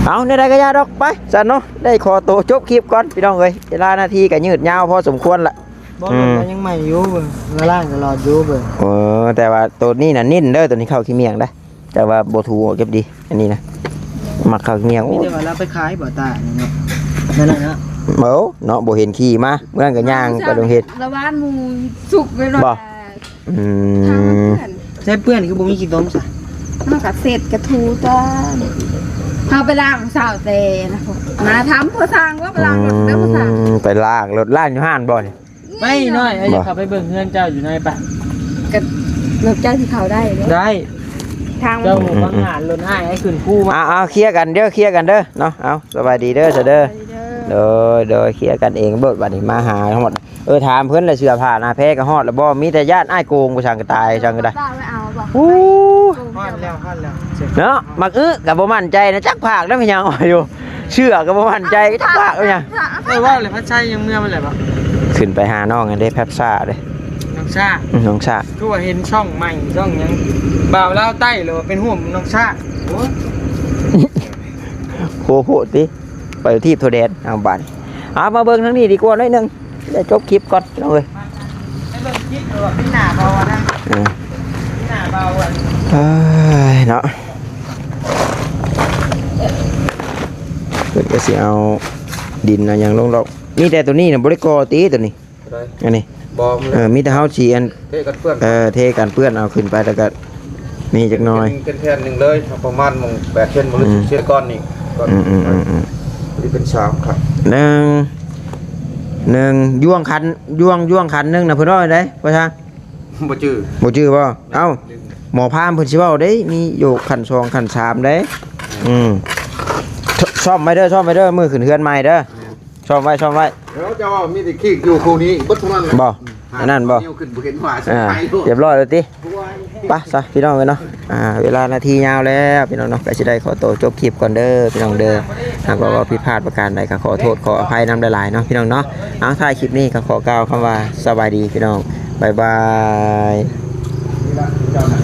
ເອົາ ແນວໃດກໍຢ່າດອກ ໄປຊັ້ນເນາະ ໄດ້ຂໍໂຕຈົບຄລິບກ່ອນ ພີ່ນ້ອງເອີຍ ເວລານາທີກໍຍືດຍາວພໍສົມຄວນລະ ບໍ່ ອືມ ລົດກໍຍັງໃໝ່ຢູ່ເບິ່ງ ລ້າງຕະຫຼອດຢູ່ເບິ່ງ ເອີ ແຕ່ວ່າໂຕນີ້ນະເນັ້ນເດີ ໂຕນີ້ເຂົ້າຂີ້ໝ້ຽງໄດ໋ ແຕ່ວ່າບໍ່ຖູອອກຈັກດີ ອັນນີ້ນະ ມັກເຂົ້າຂີ້ໝ້ຽງ ມີແຕ່ວ່າລາວໄປຂາຍບໍ່ຕານີ້ເນາະ ນັ້ນນະເນາະ ເອີ ເນາະ ບໍ່ເຫັນຂີ່ມາ ມື້ນັ້ນກໍຍ່າງໄປໂຮງຮຽນ ລະວານໝູ່ສຸກໄປໂລດ ບໍ່ ອືມ ທາງມັນເປື້ອນ ໃຊ້ເປື້ອນຄືບໍ່ມີຂີ້ຕົມຊະ ເຮົາກໍເຊັດກະຖູຕົວະ ເຮົາໄປລ້າງເຊົ້າແຕ່ນະ ມາຖາມຜູ້ຊ່າງວ່າໄປລ້າງລົດເດີຜູ້ຊ່າງ ອືມ ໄປລ້າງລົດ ລ້າງຢູ່ຮ້ານບໍ່ນີ້? ໄປໜ້ອຍ ເອົາ ບໍ່ ຢາກເຂົ້າໄປເບິ່ງເຮືອນເຈົ້າຢູ່ໃນປະ ກໍລົດເຈົ້າຊິເຂົ້າໄດ້ເນາະ ໄດ້ ທາງມັນ ເຈົ້າ ອືມ ບັງຫານລົດອ້າຍໃຫ້ຂຶ້ນຄູມາ ເອົາ ເອົາ ເຄຍກັນເດີ ເຄຍກັນເດີເນາະ ເອົາ ສະບາຍດີເດີ ສະເດີ ສະບາຍດີເດີ ໂດຍ ໂດຍ ເຄຍກັນເອງໂລດ ບັດນີ້ມາຫາຮອດ ເອີ ຖາມເພິ່ນແຫຼະ ເສື້ອຜ້າໜ້າແພກໍຮອດແລ້ວບໍ່? ມີແຕ່ຢ້ານອ້າຍໂກງ ຜູ້ຊ່າງກໍຕາຍ ຊ່າງກໍໄດ້ ໄປເອົາບໍ່? ໂອ້ ຮອດແລ້ວ ຮອດແລ້ວ ເນາະ ໝາກອຶກໍບໍ່ໝັ້ນໃຈນະ ຈັກພາກນຳຫຍັງຢູ່ ເສື້ອກໍບໍ່ໝັ້ນໃຈ ຈັກພາກນຳຫຍັງ ເອີ ເວົ້າແຫຼະ ພັດໄຊຍັງເມືອມັນແຫຼະບໍ່? ຂຶ້ນໄປຫານ້ອງຫັ້ນເດ້ ແພັບຊາເດ້ ນ້ອງຊາ ອືມ ນ້ອງຊາ ຄືວ່າເຫັນຊ່ອງໃໝ່ ຊ່ອງຫຍັງ ບ່າວລາວໃຕ້ ຫຼືວ່າເປັນຮ່ວມນ້ອງຊາ ໂອ້ຍ ໂພດຕິ ໄປທີ່ທົ່ວແດນ ເອົາບາດນີ້ ເອົາມາເບິ່ງທາງນີ້ດີກວ່າໜ້ອຍໜຶ່ງ ໄດ້ຈົບຄລິບກ່ອນພີ່ນ້ອງເອີຍ ໄປເບິ່ງຄລິບເລີຍວ່າປີໜ້າເບົານະ ເອີ ປີໜ້າເບົາ ເອີຍເນາະ ເພິ່ນກໍຊິເອົາດິນເອົາຫຍັງລົງດອກ ມີແຕ່ໂຕນີ້ນະ ບໍ່ໄດ້ກໍ່ຕິໂຕນີ້ ອັນນີ້ ບໍ່ ເອີ ມີແຕ່ເຮົາຊິອັນ ເທກັນເປື້ອນ ເອີ ເທກັນເປື້ອນ ເອົາຂຶ້ນໄປ ແລ້ວກໍນີ້ຈັກໜ້ອຍ ເປັນ ເປັນແຜ່ນໜຶ່ງເລີຍ ປະມານໝ່ອງແປດເຊັນ ຫຼື ອືມ ສິບເຊັນ ກ້ອນນີ້ ກ້ອນ ອືມໆໆໆ ນີ້ເປັນສາມຄັນ ໜຶ່ງ ໜຶ່ງ ຢູ່ຫວ່າງຄັນ ຢູ່ຫວ່າງ ຢູ່ຫວ່າງຄັນໜຶ່ງນະ ເພິ່ນເວົ້າໃດ໋ ພໍ່ຊ່າງ ບໍ່ຈື່ ບໍ່ຈື່ບໍ່? ເອົ້າ ໝໍພາມເພິ່ນຊິເວົ້າເດ້ ມີຢູ່ຂັ້ນສອງຂັ້ນສາມເດ້ ອືມ ຊ- ສ້ອມໄວ້ເດີ ສ້ອມໄວ້ເດີ ມື້ຂຶ້ນເຮືອນໃໝ່ເດີ ແມ່ນ ຊ້ອມໄວ້ ຊ້ອມໄວ້ ແລ້ວເຈົ້າວ່າມີແຕ່ຂີ້ຢູ່ຄູ່ນີ້ເບິດເທົ່ານັ້ນແຫຼະ ບໍ່ ອືມ ອັນນັ້ນບໍ່ ຍກຂຶ້ນບໍ່ເຫັນວ່າ ອ່າ ໄປໂລດ ຮຽບຮ້ອຍແລ້ວຕິ ໂອ້ຍ ໄປຊະພີ່ນ້ອງເອີຍເນາະ ອ່າ ເວລານາທີຍາວແລ້ວພີ່ນ້ອງເນາະ ກໍຊິໄດ້ຂໍໂຕຈົບຄລິບກ່ອນເດີພີ່ນ້ອງເດີ ຫາກວ່າເວົ້າຜິດພາດປະການໃດກໍຂໍໂທດຂໍອະໄພນຳຫຼາຍໆເນາະພີ່ນ້ອງເນາະ ເອົາ ທ້າຍຄລິບນີ້ກໍຂໍກ່າວຄຳວ່າສະບາຍດີພີ່ນ້ອງ ບາຍບາຍ ນີ້ລະເຈົ້ານະ